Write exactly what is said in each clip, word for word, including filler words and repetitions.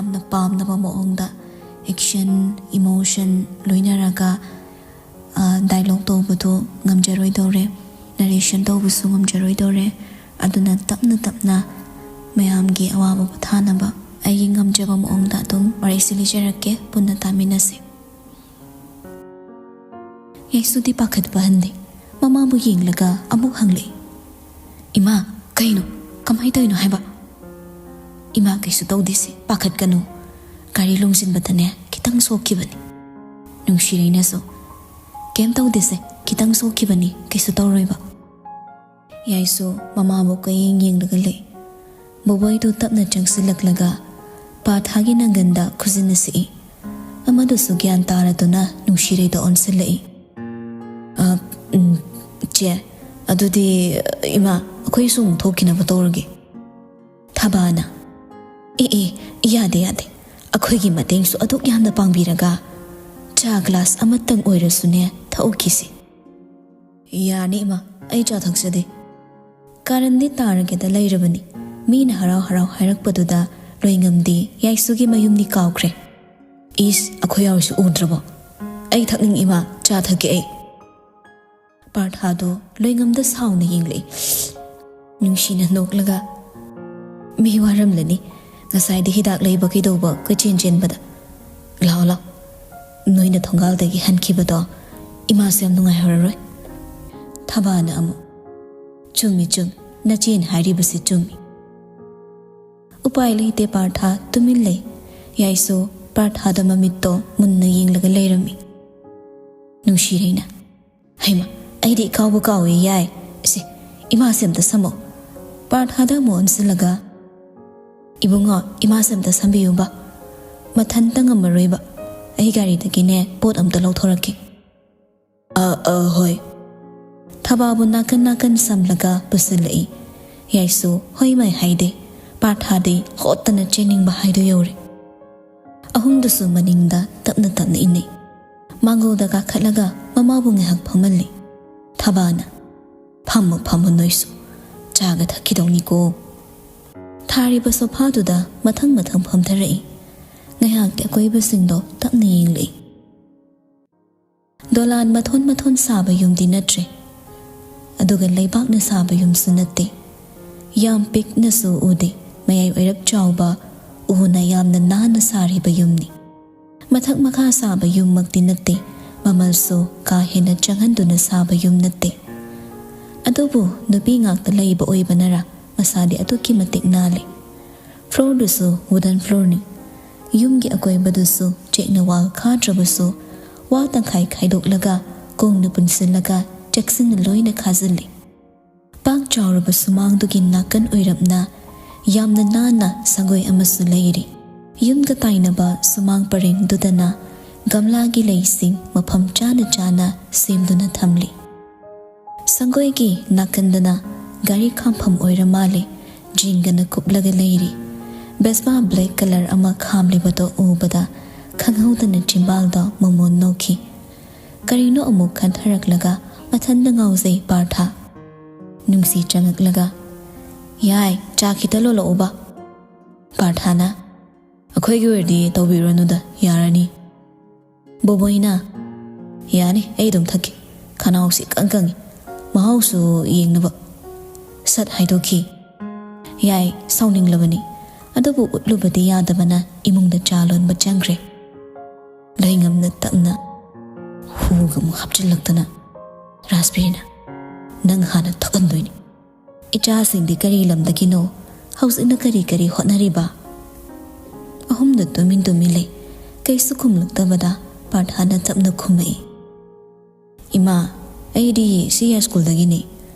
ꯌꯥꯝꯅ ꯄꯥꯝꯅꯕ ꯃꯑꯣꯡꯗ action, emotion ꯂꯣꯏꯅꯔꯒ dialogue ꯇꯧꯕꯗꯣ ꯉꯝꯖꯔꯣꯏꯗꯧꯔꯦ, narration ꯇꯧꯕꯁꯨ ꯉꯝꯖꯔꯣꯏꯗꯧꯔꯦ꯫ ꯑꯗꯨꯅ ꯇꯞꯅ ꯇꯞꯅ ꯃꯌꯥꯝꯒꯤ ꯑꯋꯥꯕ ꯄꯣꯊꯥꯅꯕ ꯑꯩꯒꯤ ꯉꯝꯖꯕ ꯃꯑꯣꯡꯗ ꯑꯗꯨꯝ ꯋꯥꯔꯤꯁꯤ ꯂꯤꯖꯔꯛꯀꯦ, ꯄꯨꯟꯅ ꯇꯥꯃꯤꯟꯅꯁꯤ꯫ ꯌꯥꯏꯁꯨꯗꯤ ꯄꯥꯈꯠꯄ ꯍꯟꯗꯦ꯫ ꯃꯃꯥꯕꯨ ꯌꯦꯡꯂꯒ ꯑꯃꯨꯛ ꯍꯪꯂꯛꯏ, "ꯏꯃꯥ, ꯀꯩꯅꯣ? ꯀꯃꯥꯏ ꯇꯧꯔꯤꯅꯣ ꯍꯥꯏꯕ?" "ꯏꯃꯥ, ꯀꯩꯁꯨ ꯇꯧꯗꯦꯁꯦ, ꯄꯥꯈꯠꯀꯅꯨ꯫ ꯒꯥꯔꯤ ꯂꯣꯡꯁꯤꯟꯕꯗꯅꯦ, ꯈꯤꯇꯪ ꯁꯣꯛꯈꯤꯕꯅꯤ꯫" ꯅꯨꯡꯁꯤꯔꯩꯅꯁꯨ, "ꯀꯩꯝ ꯇꯧꯗꯦꯁꯦ, ꯈꯤꯇꯪ ꯁꯣꯛꯈꯤꯕꯅꯤ, ꯀꯩꯁꯨ ꯇꯧꯔꯣꯏꯕ꯫" ꯌꯥꯏꯁꯨ ꯃꯃꯥꯕꯨ ꯀꯣꯏꯌꯦꯡ ꯌꯦꯡꯂꯒ ꯂꯩ꯫ ꯕꯣꯕꯣꯏꯗꯨ ꯇꯞꯅ ꯆꯪꯁꯤꯜꯂꯛꯂꯒ ꯄꯥꯔꯊꯥꯒꯤ ꯅꯪꯒꯟꯗ ꯈꯨꯖꯤꯟꯅ ꯁꯤꯛꯏ꯫ ꯑꯃꯗꯨꯁꯨ ꯒ꯭ꯌꯥꯟ ꯇꯥꯔꯗꯨꯅ ꯅꯨꯡꯁꯤꯔꯩꯗ ꯑꯣꯟꯁꯤꯜꯂꯛꯏ꯫ "ꯑ, ꯎꯝ, ꯆꯦ, ꯑꯗꯨꯗꯤ, ꯏꯃꯥ, ꯑꯩꯈꯣꯏꯁꯨ ꯑꯃꯨꯛ ꯊꯣꯛꯈꯤꯅꯕ ꯇꯧꯔꯒꯦ꯫" ꯊꯕꯥꯅ, "ꯑꯦ, ꯑꯦ, ꯌꯥꯗꯦ, ꯌꯥꯗꯦ꯫ ꯑꯩꯈꯣꯏꯒꯤ ꯃꯇꯦꯡꯁꯨ ꯑꯗꯨꯛ ꯌꯥꯝꯅ ꯄꯥꯡꯕꯤꯔꯒ ꯆꯥ ꯒ꯭ꯂꯥꯁ ꯑꯃꯇꯪ ꯑꯣꯏꯔꯁꯨꯅꯦ ꯊꯛꯎꯈꯤꯁꯤ꯫" "ꯌꯥꯅꯤ ꯏꯃꯥ, ꯑꯩ ꯆꯥ ꯊꯛꯆꯗꯦ꯫" ꯀꯥꯔꯟꯗꯤ ꯇꯥꯔꯒꯦꯗ ꯂꯩꯔꯕꯅꯤ꯫ ꯃꯤꯅ ꯍꯔꯥꯎ ꯍꯔꯥꯎ ꯍꯥꯏꯔꯛꯄꯗꯨꯗ ꯂꯣꯏꯉꯝꯗꯤ ꯌꯥꯏꯁꯨꯒꯤ ꯃꯌꯨꯝꯅꯤ ꯀꯥꯎꯈ꯭ꯔꯦ꯫ "ꯏꯁ, ꯑꯩꯈꯣꯏ ꯌꯥꯎꯔꯤꯁꯤ ꯎꯗ꯭ꯔꯕꯣ? ꯑꯩ ꯊꯛꯅꯤꯡ ꯏꯃꯥ, ꯆꯥ ꯊꯛꯀꯦ ꯑꯩ꯫" ꯄꯥꯔꯊꯥꯗꯣ ꯂꯣꯏꯉꯝꯗ ꯁꯥꯎꯅ ꯌꯦꯡꯂꯛꯏ꯫ ꯅꯨꯡꯁꯤꯅ ꯅꯣꯛꯂꯒ, "ꯃꯤ ꯋꯥꯔꯝꯂꯅꯤ, ꯉꯁꯥꯏꯗꯤ ꯍꯤꯗꯥꯛ ꯂꯩꯕ ꯀꯩꯗꯧꯕ ꯀꯣꯏꯆꯦꯟ ꯆꯦꯟꯕꯗ꯫ ꯂꯥꯛꯑꯣ, ꯂꯥꯛꯑꯣ, ꯅꯣꯏꯅ ꯊꯣꯡꯒꯥꯜꯗꯒꯤ ꯍꯟꯈꯤꯕꯗꯣ ꯏꯃꯥꯁꯨ ꯌꯥꯝ ꯅꯨꯡꯉꯥꯏꯍꯧꯔꯔꯣꯏ꯫" ꯊꯕꯥꯅ ꯑꯃꯨꯛ, "ꯆꯨꯝꯃꯤ, ꯆꯨꯝꯃꯤ, ꯅꯆꯦꯅ ꯍꯥꯏꯔꯤꯕꯁꯤ ꯆꯨꯝꯃꯤ꯫" ꯎꯄꯥꯏ ꯂꯩꯇꯦ, ꯄꯥꯔꯊꯥ ꯇꯨꯃꯤꯟ ꯂꯩ꯫ ꯌꯥꯏꯁꯨ ꯄꯥꯔꯊꯥꯗ ꯃꯃꯤꯠꯇꯣ ꯃꯨꯟꯅ ꯌꯦꯡꯂꯒ ꯂꯩꯔꯝꯃꯤ꯫ ꯅꯨꯡꯁꯤꯔꯩꯅ, "ꯍꯩꯃ, ꯑꯩꯗꯤ ꯏꯀꯥꯎꯕꯨ ꯀꯥꯎꯏ ꯌꯥꯏ꯫ ꯁꯦ, ꯏꯃꯥꯁꯦ ꯑꯝꯇ ꯁꯝꯃꯣ꯫" ꯄꯥꯔꯊꯥꯗ ꯑꯃꯨꯛ ꯑꯣꯟꯁꯤꯜꯂꯒ, "ꯏꯕꯨꯡꯉꯣ, ꯏꯃꯥꯁꯦ ꯑꯝꯇ ꯁꯝꯕꯤꯌꯨꯕ꯫ ꯃꯊꯟꯇ ꯉꯝꯃꯔꯣꯏꯕ꯫ ꯑꯩ ꯒꯥꯔꯤꯗꯒꯤꯅꯦ ꯄꯣꯠ ꯑꯝꯇ ꯂꯧꯊꯣꯔꯛꯀꯦ꯫" "ꯑ, ꯑ, ꯍꯣꯏ꯫" ꯊꯕꯥꯕꯨ ꯅꯥꯀꯟ ꯅꯥꯀꯟ ꯁꯝꯂꯒ ꯄꯨꯁꯤꯜꯂꯛꯏ꯫ ꯌꯥꯏꯁꯨ ꯍꯣꯏ ꯃꯥꯏ ꯍꯥꯏꯗꯦ꯫ ꯄꯥꯔꯊꯥꯗꯤ ꯍꯣꯠꯇꯅ ꯆꯦꯟꯅꯤꯡꯕ ꯍꯥꯏꯗꯨ ꯌꯧꯔꯦ꯫ ꯑꯍꯨꯝꯗꯨꯁꯨ ꯃꯅꯤꯡꯗ ꯇꯞꯅ ꯇꯞꯅ ꯏꯟꯅꯩ꯫ ꯃꯥꯡꯒꯣꯜꯗ ꯀꯥꯈꯠꯂꯒ ꯃꯃꯥꯕꯨ ꯉꯥꯏꯍꯥꯛ ꯐꯝꯍꯜꯂꯤ꯫ ꯊꯕꯥꯅ, "ꯐꯝꯃꯣ, ꯐꯝꯃꯣ ꯅꯣꯏꯁꯨ꯫ ꯆꯥꯒ ꯊꯛꯈꯤꯗꯧꯅꯤꯀꯣ꯫" ꯊꯥꯔꯤꯕ ꯁꯣꯐꯥꯗꯨꯗ ꯃꯊꯪ ꯃꯊꯪ ꯐꯝꯊꯔꯛꯏ꯫ ꯉꯥꯏꯍꯥꯛꯇꯤ ꯑꯀꯣꯏꯕꯁꯤꯡꯗꯣ ꯇꯞꯅ ꯌꯦꯡꯂꯛꯏ꯫ ꯗꯣꯂꯥꯟ ꯃꯊꯣꯟ ꯃꯊꯣꯟ ꯁꯥꯕ ꯌꯨꯝꯗꯤ ꯅꯠꯇ꯭ꯔꯦ, ꯑꯗꯨꯒ ꯂꯩꯕꯥꯛꯅ ꯁꯥꯕ ꯌꯨꯝꯁꯨ ꯅꯠꯇꯦ꯫ ꯌꯥꯝ ꯄꯤꯛꯅꯁꯨ ꯎꯗꯦ, ꯃꯌꯥꯏ ꯑꯣꯏꯔꯞ ꯆꯥꯎꯕ ꯎꯅ ꯌꯥꯝꯅ ꯅꯥꯟꯅ ꯁꯥꯔꯤꯕ ꯌꯨꯝꯅꯤ꯫ ꯃꯊꯛ ꯃꯈꯥ ꯁꯥꯕ ꯌꯨꯝꯃꯛꯇꯤ ꯅꯠꯇꯦ, ꯃꯃꯜꯁꯨ ꯀꯥ ꯍꯦꯟꯅ ꯆꯪꯍꯟꯗꯨꯅ ꯁꯥꯕ ꯌꯨꯝ ꯅꯠꯇꯦ꯫ ꯑꯗꯨꯕꯨ ꯅꯨꯄꯤ ꯉꯥꯛꯇ ꯂꯩꯕ ꯑꯣꯏꯕꯅꯔ ꯃꯁꯥꯗꯤ ꯑꯗꯨꯛꯀꯤ ꯃꯇꯤꯛ ꯅꯥꯜꯂꯤ꯫ ꯐ꯭ꯂꯣꯔꯗꯨꯁꯨ ꯋꯨꯗꯟ ꯐ꯭ꯂꯣꯔꯅꯤ꯫ ꯌꯨꯝꯒꯤ ꯑꯀꯣꯏꯕꯗꯨꯁꯨ ꯆꯦꯛꯅ ꯋꯥꯜ ꯈꯥꯗ꯭ꯔꯕꯁꯨ, ꯋꯥꯜ ꯇꯪꯈꯥꯏ ꯈꯥꯏꯗꯣꯛꯂꯒ ꯀꯣꯡꯅ ꯄꯨꯟꯁꯤꯜꯂꯒ ꯆꯦꯛꯁꯤꯟꯅ ꯂꯣꯏꯅ ꯈꯥꯖꯤꯜꯂꯤ꯫ ꯄꯥꯛ ꯆꯥꯎꯔꯕ ꯁꯨꯃꯥꯡꯗꯨꯒꯤ ꯅꯥꯀꯟ ꯑꯣꯏꯔꯞꯅ ꯌꯥꯝꯅ ꯅꯥꯟꯅ ꯁꯪꯒꯣꯏ ꯑꯃꯁꯨ ꯂꯩꯔꯤ꯫ ꯌꯨꯝꯒ ꯇꯥꯏꯅꯕ ꯁꯨꯃꯥꯡ ꯄꯔꯦꯡꯗꯨꯗꯅ ꯒꯝꯂꯥꯒꯤ ꯂꯩꯁꯤꯡ ꯃꯐꯝ ꯆꯥꯅ ꯆꯥꯅ ꯁꯦꯝꯗꯨꯅ ꯊꯝꯂꯤ꯫ ꯁꯪꯒꯣꯏꯒꯤ ꯅꯥꯀꯟꯗꯅ ꯒꯥꯔꯤ ꯈꯥꯝꯐꯝ ꯑꯣꯏꯔ ꯃꯥꯜꯂꯦ, ꯖꯤꯡꯒꯅ ꯀꯨꯞꯂꯒ ꯂꯩꯔꯤ꯫ ꯕꯦꯁꯄꯥ ꯕ꯭ꯂꯦꯛ ꯀꯂꯔ ꯑꯃ ꯈꯥꯝꯂꯤꯕꯗꯣ ꯎꯕꯗ ꯈꯪꯍꯧꯗꯅ ꯆꯤꯝꯕꯥꯜꯗ ꯃꯣꯃꯣꯟ ꯅꯣꯛꯈꯤ꯫ ꯀꯔꯤꯅꯣ ꯑꯃꯨꯛ ꯈꯟꯊꯔꯛꯂꯒ ꯃꯊꯟꯗ ꯉꯥꯎꯖꯩ ꯄꯥꯔꯊ꯫ ꯅꯨꯡꯁꯤ ꯆꯪꯉꯛꯂꯒ, "ꯌꯥꯏ, ꯆꯥ ꯈꯤꯇ ꯂꯣꯜꯂꯛꯎꯕ?" ꯄꯥꯔꯊꯅ, "ꯑꯩꯈꯣꯏꯒꯤ ꯑꯣꯏꯔꯗꯤ ꯇꯧꯕꯤꯔꯨꯔꯅꯨꯗ, ꯌꯥꯔꯅꯤ꯫" ꯕꯣꯕꯣꯏꯅ, "ꯌꯥꯅꯤ, ꯑꯩ ꯑꯗꯨꯝ ꯊꯛꯀꯦ꯫ ꯈꯅꯥꯎꯁꯤ ꯏꯀꯪ ꯀꯪꯉꯤ꯫ ꯃꯍꯥꯎꯁꯨ ꯌꯦꯡꯅꯕ꯫" ꯁꯠ ꯍꯥꯏꯗꯣꯛꯈꯤ꯫ ꯌꯥꯏ, ꯁꯥꯎꯅꯤꯡꯂꯕꯅꯤ, ꯑꯗꯨꯕꯨ ꯎꯠꯂꯨꯕꯗꯤ ꯌꯥꯗꯕꯅ ꯏꯃꯨꯡꯗ ꯆꯥ ꯂꯣꯟꯕ ꯆꯪꯈ꯭ꯔꯦ꯫ ꯂꯩꯉꯝꯅ ꯇꯞꯅ ꯍꯨꯒ ꯑꯃꯨꯛ ꯍꯥꯞꯆꯤꯜꯂꯛꯇꯅ, "ꯔꯥꯁꯕꯤꯔꯅ, ꯅꯪ ꯍꯥꯟꯅ ꯊꯛꯍꯟꯗꯣꯏꯅꯤ꯫ ꯏꯆꯥꯁꯤꯡꯗꯤ ꯀꯔꯤ ꯂꯝꯗꯒꯤꯅꯣ? ꯍꯧꯖꯤꯛꯅ ꯀꯔꯤ ꯀꯔꯤ ꯍꯣꯠꯅꯔꯤꯕ?" ꯑꯍꯨꯝꯗ ꯇꯨꯃꯤꯟ ꯇꯨꯃꯤꯟ ꯂꯩ꯫ ꯀꯩꯁꯨ ꯈꯨꯝꯂꯛꯇꯕꯗ ꯄꯥꯔꯊꯥꯅ ꯇꯞꯅ ꯈꯨꯝꯃꯛꯏ, "ꯏꯃꯥ, ꯑꯩꯗꯤ ꯁꯤ ꯍꯥꯏ ꯁ꯭ꯀꯨꯜꯗꯒꯤꯅꯤ꯫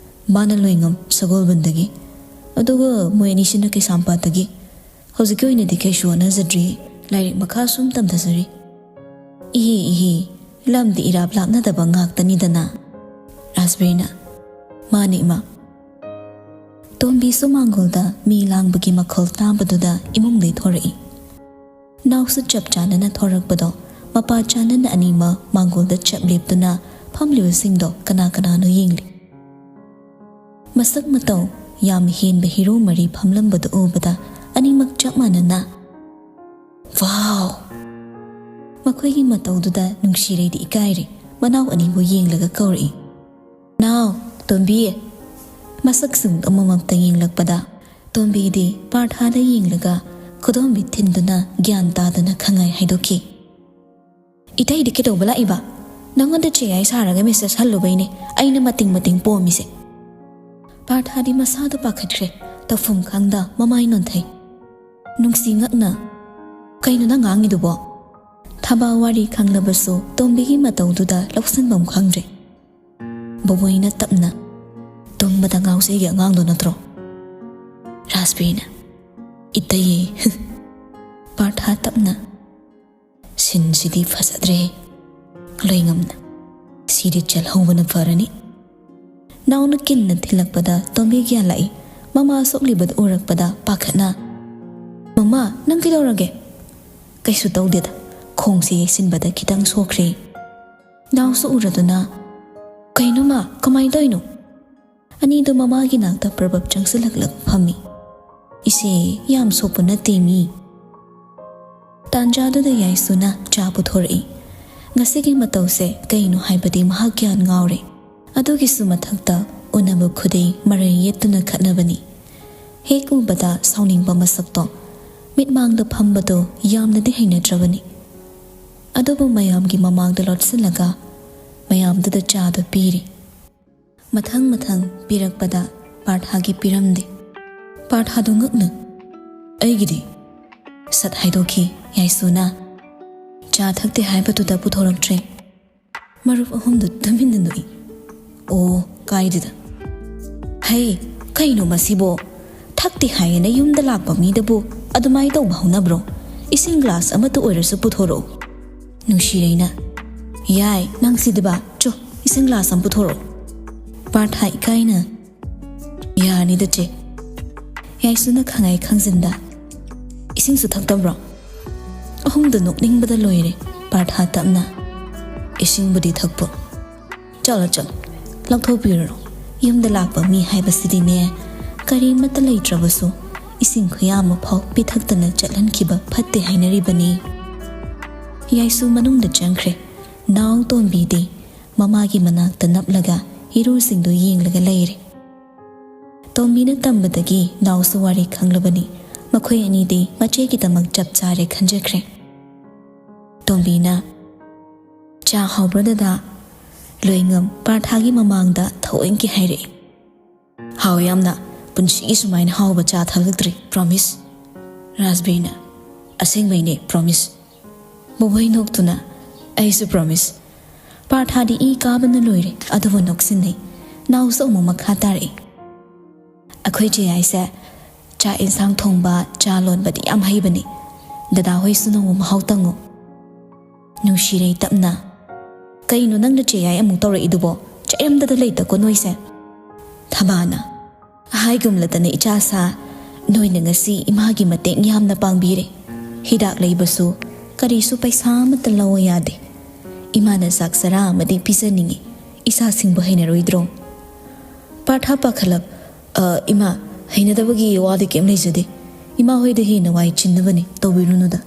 ꯃꯥꯅ ꯂꯣꯏꯉꯝ ꯁꯒꯣꯜꯕꯟꯗꯒꯤ꯫ ꯑꯗꯨꯒ ꯃꯣꯏ ꯑꯅꯤꯁꯤꯅ ꯀꯩꯁꯥꯝꯄꯥꯠꯇꯒꯤ꯫ ꯍꯧꯖꯤꯛꯀꯤ ꯑꯣꯏꯅꯗꯤ ꯀꯩꯁꯨ ꯍꯣꯠꯅꯖꯗ꯭ꯔꯤ꯫ ꯂꯥꯏꯔꯤꯛ ꯃꯈꯥ ꯁꯨꯝ ꯇꯝꯊꯖꯔꯤ꯫" "ꯏꯍꯤ, ꯏꯍꯤ, ꯂꯝꯗꯤ ꯏꯔꯥꯞ ꯂꯥꯞꯅꯗꯕ ꯉꯥꯛꯇꯅꯤꯗꯅ꯫" ꯔꯥꯁꯕꯤꯔꯅ, "ꯃꯥꯅꯤ, ꯏꯃꯥ꯫" ꯇꯣꯝꯕꯤꯁꯨ ꯃꯥꯡꯒꯣꯜꯗ ꯃꯤ ꯂꯥꯡꯕꯒꯤ ꯃꯈꯣꯜ ꯇꯥꯕꯗꯨꯗ ꯏꯃꯨꯡꯗꯩ ꯊꯣꯔꯛꯏ꯫ ꯅꯥꯎꯁꯨ ꯆꯞ ꯆꯥꯅꯅ ꯊꯣꯔꯛꯄꯗꯣ ꯃꯄꯥ ꯆꯥꯅꯅ ꯑꯅꯤꯃꯛ ꯃꯥꯡꯒꯣꯜꯗ ꯆꯞ ꯂꯦꯞꯇꯨꯅ ꯐꯝꯂꯤꯕꯁꯤꯡꯗꯣ ꯀꯅꯥ ꯀꯅꯥꯅꯣ ꯌꯦꯡꯂꯤ꯫ ꯃꯁꯛ ꯃꯇꯧ ꯌꯥꯝ ꯍꯦꯟꯕ ꯍꯤꯔꯣ ꯃꯔꯤ ꯐꯝꯂꯝꯕꯗꯨ ꯎꯕꯗ ꯑꯅꯤꯃꯛ ꯆꯞ ꯃꯥꯟꯅꯅ "ꯋꯥꯎ!" ꯃꯈꯣꯏꯒꯤ ꯃꯇꯧꯗꯨꯗ ꯅꯨꯡꯁꯤꯔꯩꯗꯤ ꯏꯀꯥꯏꯔꯦ꯫ ꯃꯅꯥꯎ ꯑꯅꯤꯕꯨ ꯌꯦꯡꯂꯒ ꯀꯧꯔꯛꯏ, "ꯅꯥꯎ, ꯇꯣꯝꯕꯤ!" ꯃꯁꯛꯁꯤꯡ ꯑꯃꯃꯝꯇ ꯌꯦꯡꯂꯛꯄꯗ ꯇꯣꯝꯕꯤꯗꯤ ꯄꯥꯔꯊꯥꯗ ꯌꯦꯡꯂꯒ ꯈꯨꯗꯣꯝꯕꯤ ꯊꯤꯟꯗꯨꯅ ꯒ꯭ꯌꯥꯟ ꯇꯥꯗꯅ ꯈꯪꯍꯥꯏ ꯍꯥꯏꯗꯣꯛꯈꯤ, "ꯏꯇꯩꯗꯤ ꯀꯩꯗꯧꯕ ꯂꯥꯛꯏꯕ? ꯅꯪꯉꯣꯟꯗ ꯆꯦ ꯌꯥꯏ ꯁꯥꯔꯒ ꯃꯦꯁꯦꯖ ꯍꯜꯂꯨꯕꯩꯅꯦ ꯑꯩꯅ ꯃꯇꯤꯡ ꯃꯇꯤꯡ ꯄꯣꯝꯃꯤꯁꯦ꯫" ꯄꯥꯔꯊꯥꯗꯤ ꯃꯁꯥꯗꯣ ꯄꯥꯈꯠꯈ꯭ꯔꯦ꯫ ꯇꯧꯐꯝ ꯈꯪꯗ ꯃꯃꯥꯏ ꯅꯣꯟꯊꯩ꯫ ꯅꯨꯡꯁꯤ ꯉꯛꯅ, "ꯀꯩꯅꯣ ꯅꯪ ꯉꯥꯡꯉꯤꯗꯨꯕꯣ?" ꯊꯕꯥ ꯋꯥꯔꯤ ꯈꯪꯂꯕꯁꯨ ꯇꯣꯝꯕꯤꯒꯤ ꯃꯇꯧꯗꯨꯗ ꯂꯧꯁꯤꯟꯐꯝ ꯈꯪꯗ꯭ꯔꯦ꯫ ꯕꯣꯕꯣꯏꯅ ꯇꯞꯅ, "ꯇꯨꯝꯕꯗ ꯉꯥꯎꯖꯩꯒꯤ ꯑꯉꯥꯡꯗꯣ ꯅꯠꯇ꯭ꯔꯣ?" ꯔꯥꯖꯕꯤꯔꯅ, "ꯏꯇꯩ!" ꯄꯥꯔꯊꯥ ꯇꯞꯅ, "ꯁꯤꯟꯁꯤꯗꯤ ꯐꯖꯗ꯭ꯔꯦ꯫ ꯂꯣꯏꯉꯝꯅ ꯁꯤꯗꯤ ꯆꯦꯜꯍꯧꯕꯅ ꯐꯔꯅꯤ꯫" ꯅꯥꯎꯅ ꯀꯤꯟꯅ ꯊꯤꯜꯂꯛꯄꯗ ꯇꯣꯝꯕꯤ ꯒ꯭ꯌꯥꯟ ꯂꯥꯛꯏ꯫ ꯃꯃꯥ ꯁꯣꯛꯂꯤꯕꯗꯨ ꯎꯔꯛꯄꯗ ꯄꯥꯈꯠꯅ, "ꯃꯃꯥ, ꯅꯪ ꯀꯩꯗꯧꯔꯒꯦ?" "ꯀꯩꯁꯨ ꯇꯧꯗꯦꯗ, ꯈꯣꯡꯁꯦ ꯌꯩꯁꯤꯟꯕꯗ ꯈꯤꯇꯪ ꯁꯣꯛꯈ꯭ꯔꯦ꯫" ꯅꯥꯎꯁꯨ ꯎꯔꯗꯨꯅ, "ꯀꯩꯅꯣ ꯃꯥ, ꯀꯃꯥꯏꯅ ꯇꯧꯔꯤꯅꯣ?" ꯑꯅꯤꯗꯨ ꯃꯃꯥꯒꯤ ꯅꯥꯛꯇ ꯄ꯭ꯔꯕꯞ ꯆꯪꯁꯤꯜꯂꯛꯂꯒ ꯐꯝꯃꯤ꯫ "ꯏꯆꯦ, ꯌꯥꯝ ꯁꯣꯛꯄ ꯅꯠꯇꯦ ꯃꯤ꯫" ꯇꯥꯟꯖꯥꯗꯨꯗ ꯌꯥꯏꯁꯨꯅ ꯆꯥ ꯄꯨꯊꯣꯔꯛꯏ꯫ ꯉꯁꯤꯒꯤ ꯃꯇꯧꯁꯦ ꯀꯩꯅꯣ ꯍꯥꯏꯕꯗꯤ ꯃꯍꯥꯛ ꯒ꯭ꯌꯥꯟ ꯉꯥꯎꯔꯦ꯫ ꯑꯗꯨꯒꯤꯁꯨ ꯃꯊꯛꯇ ꯎꯅꯕ ꯈꯨꯗꯤꯡ ꯃꯔꯩ ꯌꯦꯠꯇꯨꯅ ꯈꯠꯅꯕꯅꯤ꯫ ꯍꯦꯛ ꯎꯕꯗ ꯁꯥꯎꯅꯤꯡꯕ ꯃꯁꯛꯇꯣ꯫ ꯃꯤꯠꯃꯥꯡꯗ ꯐꯝꯕꯗꯣ ꯌꯥꯝꯅꯗꯤ ꯍꯩꯅꯗ꯭ꯔꯕꯅꯤ꯫ ꯑꯗꯨꯕꯨ ꯃꯌꯥꯝꯒꯤ ꯃꯃꯥꯡꯗ ꯂꯣꯠꯁꯤꯜꯂꯒ ꯃꯌꯥꯝꯗꯨꯗ ꯆꯥꯗꯣ ꯄꯤꯔꯤ꯫ ꯃꯊꯪ ꯃꯊꯪ ꯄꯤꯔꯛꯄꯗ ꯄꯥꯔꯊꯥꯒꯤ ꯄꯤꯔꯝꯗꯦ꯫ ꯄꯥꯔꯊꯥꯗꯣ ꯉꯛꯅ, "ꯑꯩꯒꯤꯗꯤ?" ꯁꯠ ꯍꯥꯏꯗꯣꯛꯈꯤ ꯌꯥꯏꯁꯨꯅ꯫ ꯆꯥ ꯊꯛꯇꯦ ꯍꯥꯏꯕꯗꯨꯗ ꯄꯨꯊꯣꯔꯛꯇ꯭ꯔꯦ꯫ ꯃꯔꯨꯞ ꯑꯍꯨꯝꯗꯨ ꯇꯨꯃꯤꯟꯅ ꯅꯣꯛꯏ꯫ "ꯑꯣ, ꯀꯥꯏꯗꯦꯗ꯫" "ꯍꯩ, ꯀꯩꯅꯣ ꯃꯁꯤꯕꯣ? ꯊꯛꯇꯦ ꯍꯥꯏꯌꯦꯅ ꯌꯨꯝꯗ ꯂꯥꯛꯄ ꯃꯤꯗꯕꯨ ꯑꯗꯨꯃꯥꯏ ꯇꯧꯕ ꯍꯧꯅꯕ꯭ꯔꯣ? ꯏꯁꯤꯡ ꯒ꯭ꯂꯥꯁ ꯑꯃꯠꯇ ꯑꯣꯏꯔꯁꯨ ꯄꯨꯊꯣꯔꯛꯎ꯫" ꯅꯨꯡꯁꯤꯔꯩꯅ, "ꯌꯥꯏ, ꯅꯪ ꯁꯤꯗꯕ, ꯆꯣ, ꯏꯁꯤꯡ ꯒ꯭ꯂꯥꯁ ꯑꯃ ꯄꯨꯊꯣꯔꯛꯑꯣ꯫" ꯄꯥꯔꯊꯥ ꯏꯀꯥꯏꯅ, "ꯌꯥꯅꯤꯗ ꯆꯦ꯫" ꯌꯥꯏꯁꯨꯅ ꯈꯪꯉꯥꯏ ꯈꯪꯖꯤꯟꯗ, "ꯏꯁꯤꯡꯁꯨ ꯊꯛꯇꯕ꯭ꯔꯣ?" ꯑꯍꯨꯝꯗꯨ ꯅꯣꯛꯅꯤꯡꯕꯗ ꯂꯣꯏꯔꯦ꯫ ꯄꯥꯔꯊꯥ ꯇꯞꯅ, "ꯏꯁꯤꯡꯕꯨꯗꯤ ꯊꯛꯄ꯫" "ꯆꯠꯂꯣ, ꯆꯠꯂꯣ, ꯂꯧꯊꯣꯛꯄꯤꯔꯨꯔꯣ꯫ ꯌꯨꯝꯗ ꯂꯥꯛꯄ ꯃꯤ ꯍꯥꯏꯕꯁꯤꯗꯤꯅꯦ, ꯀꯔꯤꯃꯠꯇ ꯂꯩꯇ꯭ꯔꯕꯁꯨ ꯏꯁꯤꯡ ꯈꯨꯌꯥ ꯑꯃ ꯐꯥꯎ ꯄꯤꯊꯛꯇꯅ ꯆꯠꯍꯟꯈꯤꯕ ꯐꯠꯇꯦ ꯍꯥꯏꯅꯔꯤꯕꯅꯤ꯫ ꯌꯥꯏꯁꯨ ꯃꯅꯨꯡꯗ ꯆꯪꯈ꯭ꯔꯦ꯫ ꯅꯥꯎ ꯇꯣꯝꯕꯤꯗꯤ ꯃꯃꯥꯒꯤ ꯃꯅꯥꯛꯇ ꯅꯞꯂꯒ ꯏꯔꯨꯁꯤꯡꯗꯨ ꯌꯦꯡꯂꯒ ꯂꯩꯔꯦ꯫ ꯇꯣꯝꯕꯤꯅ ꯇꯝꯕꯗꯒꯤ ꯅꯥꯎꯁꯨ ꯋꯥꯔꯤ ꯈꯪꯂꯕꯅꯤ꯫ ꯃꯈꯣꯏ ꯑꯅꯤꯗꯤ ꯃꯆꯦꯒꯤꯗꯃꯛ ꯆꯞ ꯆꯥꯔꯦ ꯈꯟꯖꯈ꯭ꯔꯦ꯫ ꯇꯣꯝꯕꯤꯅ, "ꯆꯥ ꯍꯥꯎꯕ꯭ꯔꯣ ꯗꯗꯥ?" ꯂꯣꯏꯉꯝ ꯄꯥꯔꯊꯥꯒꯤ ꯃꯃꯥꯡꯗ ꯊꯑꯣꯏꯡꯀꯤ ꯍꯥꯏꯔꯛꯏ꯫ "ꯍꯥꯎ ꯌꯥꯝꯅ꯫ ꯄꯨꯟꯁꯤꯒꯤ ꯁꯨꯃꯥꯏꯅ ꯍꯥꯎꯕ ꯆꯥ ꯊꯛꯂꯛꯇ꯭ꯔꯤ, ꯄ꯭ꯔꯣꯃꯤꯁ꯫" ꯔꯥꯖꯕꯤꯔꯅ, "ꯑꯁꯦꯡꯕꯩꯅꯦ, ꯄ꯭ꯔꯣꯃꯤꯁ꯫" ꯕꯣꯕꯣꯏ ꯅꯣꯛꯇꯨꯅ, "ꯑꯩꯁꯨ ꯄ꯭ꯔꯣꯃꯤꯁ꯫" ꯄꯥꯔꯊꯥꯗꯤ ꯏ ꯀꯥꯕꯅ ꯂꯣꯏꯔꯦ, ꯑꯗꯨꯕꯨ ꯅꯣꯛꯁꯤꯟꯅꯩ꯫ ꯅꯥꯎꯁꯨ ꯑꯃꯨꯛ ꯃꯈꯥ ꯇꯥꯔꯛꯏ꯫ "ꯑꯩꯈꯣꯏ ꯆꯦ ꯌꯥꯏꯁꯦ ꯆꯥꯛ ꯏꯟꯁꯥꯡ ꯊꯣꯡꯕ, ꯆꯥ ꯂꯣꯟꯕꯗꯤ ꯌꯥꯝ ꯍꯩꯕꯅꯤ꯫ ꯗꯗꯥ ꯍꯣꯏꯁꯨ ꯅꯣꯡꯃ ꯃꯍꯥꯎ ꯇꯪꯉꯨ꯫" ꯅꯨꯡꯁꯤꯔꯩ ꯇꯞꯅ, "ꯀꯩꯅꯣ ꯅꯪꯅ ꯆꯦ ꯌꯥꯏ ꯑꯃꯨꯛ ꯇꯧꯔꯛꯏꯗꯨꯕꯣ? ꯆꯩꯔꯝꯗꯗ ꯂꯩꯇꯀꯣ ꯅꯣꯏꯁꯦ꯫" ꯊꯕꯥꯅ, "ꯍꯥꯏꯒꯨꯝꯂꯗꯅ ꯏꯆꯥ ꯁꯥ, ꯅꯣꯏꯅ ꯉꯁꯤ ꯏꯃꯥꯒꯤ ꯃꯇꯦꯡ ꯌꯥꯝꯅ ꯄꯥꯡꯕꯤꯔꯦ꯫ ꯍꯤꯗꯥꯛ ꯂꯩꯕꯁꯨ ꯀꯔꯤꯁꯨ ꯄꯩꯁꯥ ꯑꯃꯠꯇ ꯂꯧꯕ ꯌꯥꯗꯦ꯫ ꯏꯃꯥꯅ ꯆꯥꯛ ꯆꯔꯥ ꯑꯃꯗꯤ ꯄꯤꯖꯅꯤꯡꯉꯤ, ꯏꯆꯥꯁꯤꯡꯕꯨ ꯍꯩꯅꯔꯣꯏꯗ꯭ꯔꯣ?" ꯄꯥꯔꯊ ꯄꯥꯈꯠꯂꯛ, "ꯑ, ꯏꯃꯥ, ꯍꯩꯅꯗꯕꯒꯤ ꯋꯥꯗꯤ ꯀꯩꯝ ꯂꯩꯖꯗꯦ꯫ ꯏꯃꯥ ꯍꯣꯏꯗ ꯍꯦꯟꯅ ꯋꯥꯏ ꯆꯤꯟꯅꯕꯅꯤ, ꯇꯧꯕꯤꯔꯨꯅꯨꯗ꯫"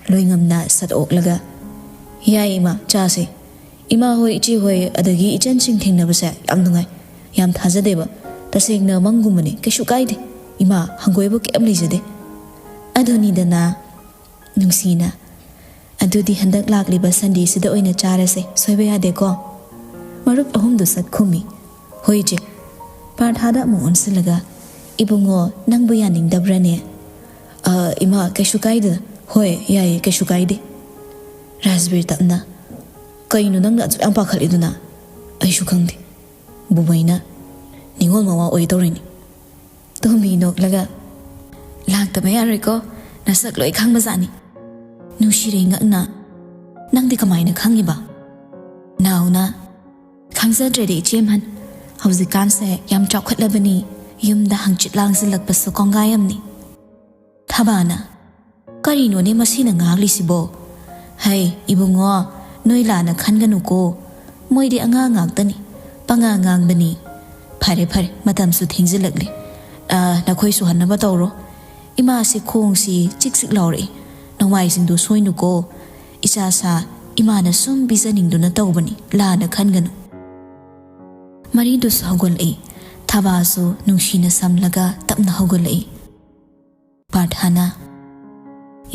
ꯂꯣꯏꯉꯝꯅ ꯁꯠ ꯑꯣꯛꯂꯒ, "ꯌꯥꯏ ꯏꯃꯥ, ꯆꯥꯁꯦ꯫ ꯏꯃꯥ ꯍꯣꯏ, ꯏꯆꯦ ꯍꯣꯏ, ꯑꯗꯒꯤ ꯏꯆꯟꯁꯤꯡ ꯊꯦꯡꯅꯕꯁꯦ ꯌꯥꯝ ꯅꯨꯡꯉꯥꯏ꯫ ꯌꯥꯝ ꯊꯥꯖꯗꯦꯕ꯫ ꯇꯁꯦꯡꯅ ꯃꯪꯒꯨꯝꯕꯅꯤ, ꯀꯩꯁꯨ ꯀꯥꯏꯗꯦ꯫ ꯏꯃꯥ, ꯍꯪꯒꯣꯏꯕ ꯀꯩꯝ ꯂꯩꯖꯗꯦ꯫" ꯑꯗꯨꯅꯤꯗꯅ꯫ ꯅꯨꯡꯁꯤꯅ, "ꯑꯗꯨꯗꯤ ꯍꯟꯗꯛ ꯂꯥꯛꯂꯤꯕ ꯁꯟꯗꯦꯁꯤꯗ ꯑꯣꯏꯅ ꯆꯥꯔꯁꯦ, ꯁꯣꯏꯕ ꯌꯥꯗꯦꯀꯣ?" ꯃꯔꯨꯞ ꯑꯍꯨꯝꯗꯨ ꯁꯛ ꯈꯨꯝꯃꯤ꯫ "ꯍꯣꯏ ꯏꯆꯦ꯫" ꯄꯥꯔꯊꯥꯗ ꯑꯃꯨꯛ ꯑꯣꯟꯁꯤꯜꯂꯒ, "ꯏꯕꯨꯡꯉꯣ, ꯅꯪꯕꯨ ꯌꯥꯅꯤꯡꯗꯕ꯭ꯔꯅꯦ?" "ꯑ, ꯏꯃꯥ, ꯀꯩꯁꯨ ꯀꯥꯏꯗꯦꯗ꯫ ꯍꯣꯏ, ꯌꯥꯏꯌꯦ, ꯀꯩꯁꯨ ꯀꯥꯏꯗꯦ꯫" ꯔꯥꯖꯕꯤꯔ ꯇꯞꯅ, "ꯀꯩꯅꯣ ꯅꯪꯅ ꯑꯁꯨꯛ ꯌꯥꯝ ꯄꯥꯈꯠꯂꯤꯗꯨꯅ?" "ꯑꯩꯁꯨ ꯈꯪꯗꯦ꯫ ꯕꯨꯕꯩꯅ ꯅꯤꯉꯣꯜ ꯃꯋꯥ ꯑꯣꯏꯗꯧꯔꯤꯅꯤ꯫" ꯇꯣꯝꯕꯤ ꯅꯣꯛꯂꯒ, "ꯂꯥꯛꯇꯕ ꯌꯥꯔꯣꯏꯀꯣ, ꯅꯁꯛ ꯂꯣꯏ ꯈꯪꯕꯖꯥꯠꯅꯤ꯫" ꯅꯨꯡꯁꯤꯔꯩ ꯉꯛꯅ, "ꯅꯪꯗꯤ ꯀꯃꯥꯏꯅ ꯈꯪꯉꯤꯕ?" ꯅꯥꯎꯅ, "ꯈꯪꯖꯗ꯭ꯔꯦꯗꯤ ꯏꯆꯦꯃꯟ, ꯍꯧꯖꯤꯛꯀꯥꯟꯁꯦ ꯌꯥꯝ ꯆꯥꯎꯈꯠꯂꯕꯅꯤ, ꯌꯨꯝꯗ ꯍꯪꯆꯤꯠ ꯂꯥꯡꯁꯤꯜꯂꯛꯄꯁꯨ ꯀꯣꯡꯒꯥꯏ ꯑꯃꯅꯤ꯫" ꯊꯕꯥꯅ, "ꯀꯔꯤꯅꯣꯅꯦ ꯃꯁꯤꯅ ꯉꯥꯡꯂꯤꯁꯤꯕꯣ? ꯍꯩ, ꯏꯕꯨꯡꯉꯣ, ꯅꯣꯏ ꯂꯥꯟꯅ ꯈꯟꯒꯅꯨꯀꯣ꯫ ꯃꯣꯏꯗꯤ ꯑꯉꯥꯡ ꯉꯥꯛꯇꯅꯤ, ꯄꯉꯥꯡ ꯉꯥꯡꯕꯅꯤ꯫ ꯐꯔꯦ, ꯐꯔꯦ, ꯃꯇꯝꯁꯨ ꯊꯦꯡꯖꯤꯜꯂꯛꯂꯦ꯫ "ꯑ, ꯅꯈꯣꯏ ꯁꯨꯍꯟꯅꯕ ꯇꯧꯔꯣ꯫ ꯏꯃꯥꯁꯦ ꯈꯣꯡꯁꯤ ꯆꯤꯛ ꯆꯤꯛ ꯂꯥꯎꯔꯛꯏ꯫ ꯅꯣꯡꯃꯥꯏꯁꯤꯡꯗꯨ ꯁꯣꯏꯅꯨꯀꯣ꯫ ꯏꯆꯥ ꯁꯥ ꯏꯃꯥꯅ ꯁꯨꯝ ꯄꯤꯖꯅꯤꯡꯗꯨꯅ ꯇꯧꯕꯅꯤ, ꯂꯥꯟꯅ ꯈꯟꯒꯅꯨ"꯫ ꯃꯔꯤꯗꯨꯁꯨ ꯍꯧꯒꯠꯂꯛꯏ꯫ ꯊꯕꯥꯁꯨ ꯅꯨꯡꯁꯤꯅ ꯁꯝꯂꯒ ꯇꯞꯅ ꯍꯧꯒꯠꯂꯛꯏ꯫ ꯄꯥꯔꯊꯥꯅ,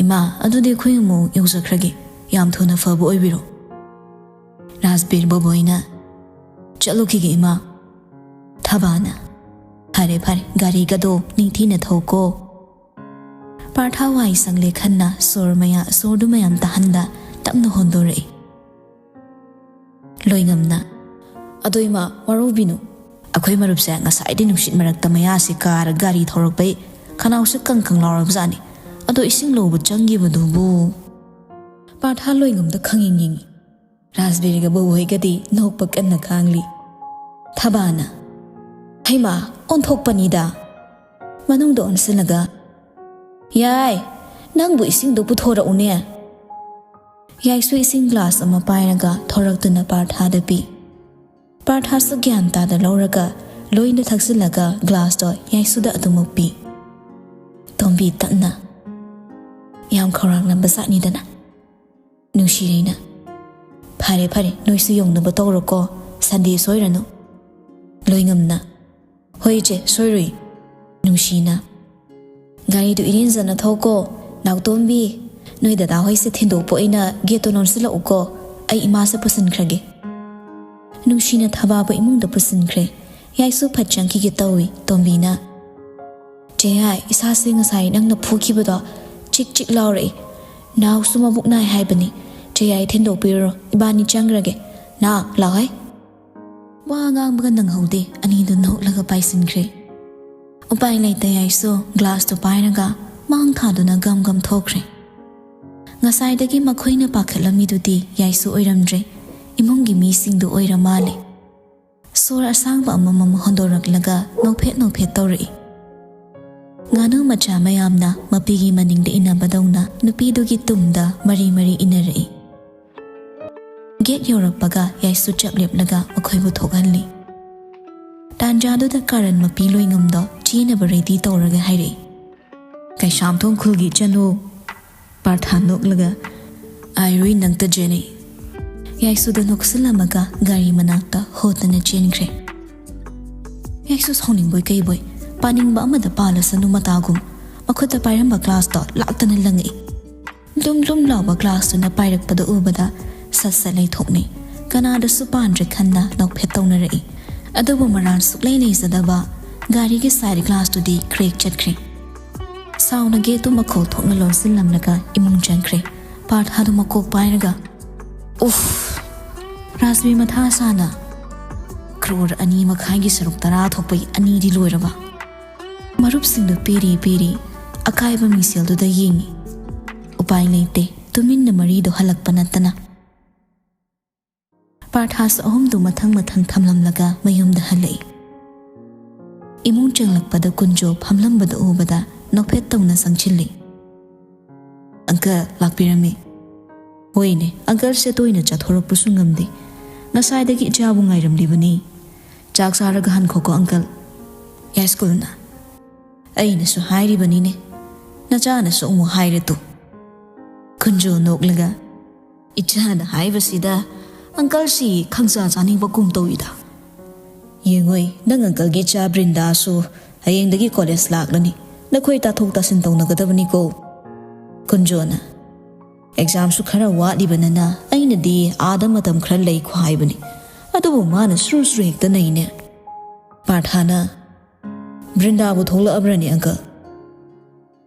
"ꯏꯃꯥ, ꯑꯗꯨꯗꯤ ꯑꯩꯈꯣꯏ ꯑꯃꯨꯛ ꯌꯧꯖꯈ꯭ꯔꯒꯦ꯫ ꯌꯥꯝ ꯊꯨꯅ ꯐꯕ ꯑꯣꯏꯕꯤꯔꯣ"꯫ ꯔꯥꯖꯕꯤꯔ ꯕꯣꯕꯣꯏꯅ, "ꯆꯠꯂꯨꯈꯤꯒꯦ ꯏꯃꯥ"꯫ ꯊꯕꯥꯅ, "ꯐꯔꯦ ꯐꯔꯦ, ꯒꯥꯔꯤꯒꯗꯣ ꯅꯤꯡꯊꯤꯅ ꯊꯧꯀꯣ"꯫ ꯄꯥꯔꯊꯥ ꯋꯥꯏ ꯁꯪꯂꯦ ꯈꯟꯅ ꯁꯣꯔ ꯃꯌꯥ, ꯁꯣꯔꯗꯨ ꯃꯌꯥꯝ ꯇꯥꯍꯟꯗ ꯇꯞꯅ ꯍꯣꯟꯗꯣꯔꯛꯏ꯫ ꯂꯣꯏꯉꯝꯅ, "ꯑꯗꯣ ꯏꯃꯥ, ꯋꯥꯔꯧꯕꯤꯅꯨ꯫ ꯑꯩꯈꯣꯏ ꯃꯔꯨꯞꯁꯦ ꯉꯁꯥꯏꯗꯤ ꯅꯨꯡꯁꯤꯠ ꯃꯔꯛꯇ ꯃꯌꯥꯁꯤ ꯀꯥꯔ ꯒꯥꯔꯤ ꯊꯧꯔꯛꯄꯩ ꯈꯅꯥꯎꯁꯦ ꯀꯪ ꯀꯪ ꯂꯥꯎꯔꯕꯖꯥꯠꯅꯤ꯫ ꯑꯗꯣ ꯏꯁꯤꯡ ꯂꯧꯕ ꯆꯪꯈꯤꯕꯗꯨꯕꯨ"꯫ ꯄꯥꯔꯊꯥ ꯂꯣꯏꯉꯝꯗ ꯈꯪꯌꯦꯡ ꯌꯦꯡꯉꯤ꯫ ꯔꯥꯖꯕꯤꯔꯒ ꯕꯣꯕꯣꯏꯒꯗꯤ ꯅꯣꯛꯄ ꯀꯟꯅ ꯈꯥꯡꯂꯤ꯫ ꯊꯕꯥꯅ, "ꯍꯩꯃꯥ, ꯑꯣꯟꯊꯣꯛꯄꯅꯤꯗ! ꯃꯅꯨꯡꯗ ꯑꯣꯟꯁꯤꯜꯂꯒ, ꯌꯥꯏ, ꯅꯪꯕꯨ ꯏꯁꯤꯡꯗꯣ ꯄꯨꯊꯣꯔꯛꯎꯅꯦ"꯫ ꯌꯥꯏꯁꯨ ꯏꯁꯤꯡ ꯒ꯭ꯂꯥꯁ ꯑꯃ ꯄꯥꯏꯔꯒ ꯊꯣꯔꯛꯇꯨꯅ ꯄꯥꯔꯊꯥꯗ ꯄꯤ꯫ ꯄꯥꯔꯊꯥꯁꯨ ꯒ꯭ꯌꯥꯟ ꯇꯥꯗ ꯂꯧꯔꯒ ꯂꯣꯏꯅ ꯊꯛꯆꯤꯜꯂꯒ ꯒ꯭ꯂꯥꯁꯇꯣ ꯌꯥꯏꯁꯨꯗ ꯑꯗꯨꯃꯛ ꯄꯤ꯫ ꯇꯣꯝꯕꯤ ꯇꯞꯅ, "ꯌꯥꯝ ꯈꯧꯔꯥꯡꯂꯝꯕ ꯖꯥꯠꯅꯤꯗꯅ"꯫ ꯅꯨꯡꯁꯤꯔꯩꯅ, "ꯐꯔꯦ ꯐꯔꯦ, ꯅꯣꯏꯁꯨ ꯌꯧꯅꯕ ꯇꯧꯔꯣꯀꯣ, ꯁꯟꯗꯦ ꯁꯣꯏꯔꯅꯨ"꯫ ꯂꯣꯏꯉꯝꯅ, "ꯍꯣꯏ ꯏꯆꯦ, ꯁꯣꯏꯔꯣꯏ"꯫ ꯅꯨꯡꯁꯤꯅ, "ꯒꯥꯔꯤꯗꯨ ꯏꯔꯦꯟꯖꯅ ꯊꯧꯀꯣ꯫ ꯅꯥꯎꯇꯣꯝꯕꯤ, ꯅꯣꯏ ꯗꯗꯥ ꯍꯣꯏꯁꯦ ꯊꯤꯟꯗꯣꯛꯄ ꯑꯣꯏꯅ ꯒꯦꯠꯇꯣ ꯂꯣꯟꯁꯤꯜꯂꯛꯎꯀꯣ, ꯑꯩ ꯏꯃꯥꯁꯦ ꯄꯨꯁꯤꯟꯈ꯭ꯔꯒꯦ"꯫ ꯅꯨꯡꯁꯤꯅ ꯊꯕꯥꯕꯨ ꯏꯃꯨꯡꯗ ꯄꯨꯁꯤꯟꯈ꯭ꯔꯦ꯫ ꯌꯥꯏꯁꯨ ꯐꯠ ꯆꯪꯈꯤꯒꯦ ꯇꯧꯏ꯫ ꯇꯣꯝꯕꯤꯅ, "ꯆꯦ ꯌꯥꯏ, ꯏꯁꯥꯁꯦ ꯉꯁꯥꯏ ꯅꯪꯅ ꯐꯨꯈꯤꯕꯗꯣ ꯆꯤꯛ ꯆꯤꯛ ꯂꯥꯎꯔꯛꯏ꯫ ꯅꯥꯎꯁꯨ ꯃꯕꯨꯛ ꯅꯥꯏ ꯍꯥꯏꯕꯅꯤ꯫ ꯆꯦ ꯌꯥꯏ ꯊꯤꯟꯗꯣꯛꯄꯤꯔꯨꯔꯣ, ꯏꯕꯥꯅꯤ ꯆꯪꯈ꯭ꯔꯒꯦ꯫ ꯅꯥꯎ, ꯂꯥꯎ ꯍꯥꯏ"꯫ ꯋꯥ ꯉꯥꯡꯕꯒ ꯅꯪꯍꯧꯗꯦ, ꯑꯅꯤꯗꯨ ꯅꯣꯛꯂꯒ ꯄꯥꯏꯁꯤꯟꯈ꯭ꯔꯦ꯫ ꯎꯄꯥꯏ ꯂꯩꯇ ꯌꯥꯏꯁꯨ ꯒ꯭ꯂꯥꯁꯇꯨ ꯄꯥꯏꯔꯒ ꯃꯥꯡ ꯊꯥꯗꯨꯅ ꯒꯝ ꯒꯝ ꯊꯣꯛꯈ꯭ꯔꯦ꯫ ꯉꯁꯥꯏꯗꯒꯤ ꯃꯈꯣꯏꯅ ꯄꯥꯈꯠꯂꯝꯃꯤꯗꯨꯗꯤ ꯌꯥꯏꯁꯨ ꯑꯣꯏꯔꯝꯗ꯭ꯔꯦ, ꯏꯃꯨꯡꯒꯤ ꯃꯤꯁꯤꯡꯗꯨ ꯑꯣꯏꯔ ꯃꯥꯜꯂꯦ꯫ ꯁꯣꯔ ꯑꯁꯥꯡꯕ ꯑꯃꯃꯝ ꯍꯣꯟꯗꯣꯔꯛꯂꯒ ꯅꯣꯛꯐꯦꯠ ꯅꯣꯛꯐꯦꯠ ꯇꯧꯔꯛꯏ꯫ ꯉꯥꯅꯨ ꯃꯆꯥ ꯃꯌꯥꯝꯅ ꯃꯄꯤꯒꯤ ꯃꯅꯤꯡꯗ ꯏꯟꯅꯕꯗꯧꯅ ꯅꯨꯄꯤꯗꯨꯒꯤ ꯇꯨꯡꯗ ꯃꯔꯤ ꯃꯔꯤ ꯏꯟꯅꯔꯛꯏ꯫ ꯒꯦꯠ ꯌꯧꯔꯛꯄꯒ ꯌꯥꯏꯁꯨ ꯆꯞ ꯂꯦꯞꯂꯒ ꯃꯈꯣꯏꯕꯨ ꯊꯣꯛꯍꯜꯂꯤ꯫ ꯇꯥꯟꯖꯥꯗꯨꯗ ꯀꯥꯔꯟ ꯃꯄꯤ ꯂꯣꯏꯉꯝꯗꯣ ꯆꯦꯟꯅꯕ ꯔꯦꯗꯤ ꯇꯧꯔꯒ ꯍꯥꯏꯔꯛꯏ꯫ "ꯀꯩꯁꯥꯝꯊꯣꯡ ꯈꯨꯜꯒꯤ ꯏꯆꯟꯅꯨ?" ꯄꯥꯔꯊ ꯅꯣꯛꯂꯒ, "ꯑꯥꯏꯔꯨꯏ ꯅꯪꯇ ꯖꯦꯅꯤ"꯫ ꯌꯥꯏꯁꯨꯗ ꯅꯣꯛꯁꯤꯜꯂꯝꯃꯒ ꯒꯥꯔꯤ ꯃꯅꯥꯛꯇ ꯍꯣꯠꯇꯅ ꯆꯦꯟꯈ꯭ꯔꯦ꯫ ꯌꯥꯏꯁꯨ ꯁꯥꯎꯅꯤꯡꯕꯣꯏ ꯀꯩꯕꯣꯏ ꯄꯥꯅꯤꯡꯕ ꯑꯃꯗ ꯄꯥꯜꯂꯁꯅꯨ ꯃꯇꯥꯒꯨꯝ ꯃꯈꯨꯠꯇ ꯄꯥꯏꯔꯝꯕ ꯒ꯭ꯂꯥꯁꯇꯣ ꯂꯥꯛꯇꯅ ꯂꯪꯉꯛꯏ꯫ ꯂꯨꯝ ꯂꯨꯝ ꯂꯥꯎꯕ ꯒ꯭ꯂꯥꯁꯇꯨꯅ ꯄꯥꯏꯔꯛꯄꯗ ꯎꯕꯗ ꯁꯠ ꯁꯠ ꯂꯩꯊꯣꯛꯅꯩ꯫ ꯀꯅꯥꯗꯁꯨ ꯄꯥꯟꯗ꯭ꯔꯦ ꯈꯟꯅ ꯅꯣꯛꯐꯦꯠ ꯇꯧꯅꯔꯛꯏ꯫ ꯑꯗꯨꯕꯨ ꯃꯔꯥꯜ ꯁꯨꯛꯂꯩ ꯂꯩꯖꯗꯕ ꯒꯥꯔꯤꯒꯤ ꯁꯥꯏꯠ ꯒ꯭ꯂꯥꯁꯇꯨꯗꯤ ꯀ꯭ꯔꯦꯛ ꯆꯠꯈ꯭ꯔꯦ꯫ ꯁꯥꯎꯅ ꯒꯦꯠꯇꯨ ꯃꯈꯣꯜ ꯊꯣꯛꯅ ꯂꯣꯟꯁꯤꯜꯂꯝꯂꯒ ꯏꯃꯨꯡ ꯆꯪꯈ꯭ꯔꯦ꯫ ꯄꯥꯔꯊꯥꯗꯨ ꯃꯀꯣꯛ ꯄꯥꯏꯔꯒ, "ꯎꯐ! ꯔꯥꯖꯕꯤ ꯃꯊꯥ ꯁꯥꯅ ꯀ꯭ꯔꯣꯔ ꯑꯅꯤ ꯃꯈꯥꯏꯒꯤ ꯁꯔꯨꯛ ꯇꯔꯥ ꯊꯣꯛꯄꯒꯤ ꯑꯅꯤꯗꯤ ꯂꯣꯏꯔꯕ?" ꯃꯔꯨꯞꯁꯤꯡꯗꯨ ꯄꯦꯔꯤ ꯄꯦꯔꯤ ꯑꯀꯥꯏꯕ ꯃꯤꯡꯁꯦꯜꯗꯨꯗ ꯌꯦꯡꯉꯤ꯫ ꯎꯄꯥꯏ ꯂꯩꯇꯦ, ꯇꯨꯃꯤꯟꯅ ꯃꯔꯤꯗꯣ ꯍꯜꯂꯛꯄ ꯅꯠꯇꯅ꯫ ꯄꯥꯔꯊꯥꯁꯨ ꯑꯍꯨꯝꯗꯨ ꯃꯊꯪ ꯃꯊꯪ ꯊꯝꯂꯝꯂꯒ ꯃꯌꯨꯝꯗ ꯍꯜꯂꯛꯏ꯫ ꯏꯃꯨꯡ ꯆꯪꯂꯛꯄꯗ ꯀꯨꯟꯖꯣ ꯐꯝꯂꯝꯕꯗꯨ ꯎꯕꯗ ꯅꯣꯛꯐꯦꯠ ꯇꯧꯅ ꯆꯪꯁꯤꯜꯂꯤ꯫ "ꯑꯪꯀꯜ ꯂꯥꯛꯄꯤꯔꯝꯃꯤ?" "ꯍꯣꯏꯅꯦ, ꯑꯪꯀꯜꯁꯦ ꯇꯣꯏꯅ ꯆꯠꯊꯣꯔꯛꯄꯁꯨ ꯉꯝꯗꯦ꯫ ꯉꯁꯥꯏꯗꯒꯤ ꯏꯆꯥꯕꯨ ꯉꯥꯏꯔꯝꯂꯤꯕꯅꯤ꯫ ꯆꯥꯛ ꯆꯥꯔꯒ ꯍꯟꯈꯣꯀꯣ ꯑꯪꯀꯜ"꯫ ꯌꯥꯏꯁ꯭ꯀꯨꯜꯅ, "ꯑꯩꯅꯁꯨ ꯍꯥꯏꯔꯤꯕꯅꯤꯅꯦ, ꯅꯆꯥꯅꯁꯨ ꯑꯃꯨꯛ ꯍꯥꯏꯔꯦ ꯇꯨ"꯫ ꯀꯨꯟꯖꯣ ꯅꯣꯛꯂꯒ, "ꯏꯆꯥꯅ ꯍꯥꯏꯕꯁꯤꯗ ꯑꯪꯀꯜꯁꯤ ꯈꯪꯆꯥ ꯆꯥꯅꯤꯡꯕ ꯀꯨꯝ ꯇꯧꯏꯗ꯫ ꯌꯦꯡꯉꯣꯏ, ꯅꯪ ꯑꯪꯀꯜꯒꯤ ꯏꯆꯥ ꯕ꯭ꯔꯤꯟꯗꯥꯁꯨ ꯍꯌꯦꯡꯗꯒꯤ ꯀꯣꯂꯦꯖ ꯂꯥꯛꯂꯅꯤ꯫ ꯅꯈꯣꯏ ꯇꯥꯊꯣꯛ ꯇꯥꯁꯤꯟ ꯇꯧꯅꯒꯗꯕꯅꯤꯀꯣ"꯫ ꯀꯨꯟꯖꯣꯅ, "ꯑꯦꯛꯖꯥꯝꯁꯨ ꯈꯔ ꯋꯥꯠꯂꯤꯕꯅꯤꯅ ꯑꯩꯅꯗꯤ ꯑꯥꯗ ꯃꯇꯝ ꯈꯔ ꯂꯩꯈꯣ ꯍꯥꯏꯕꯅꯤ꯫ ꯑꯗꯨꯕꯨ ꯃꯥꯅ ꯁꯨꯔꯨ ꯁꯨꯔꯨ ꯍꯦꯛꯇ ꯅꯩꯅꯦ"꯫ ꯄꯥꯔꯊꯥꯅ, "ꯕ꯭ꯔꯤꯟꯗꯥꯕꯨ ꯊꯣꯛꯂꯛꯑꯕ꯭ꯔꯅꯦ ꯑꯪꯀꯜ?"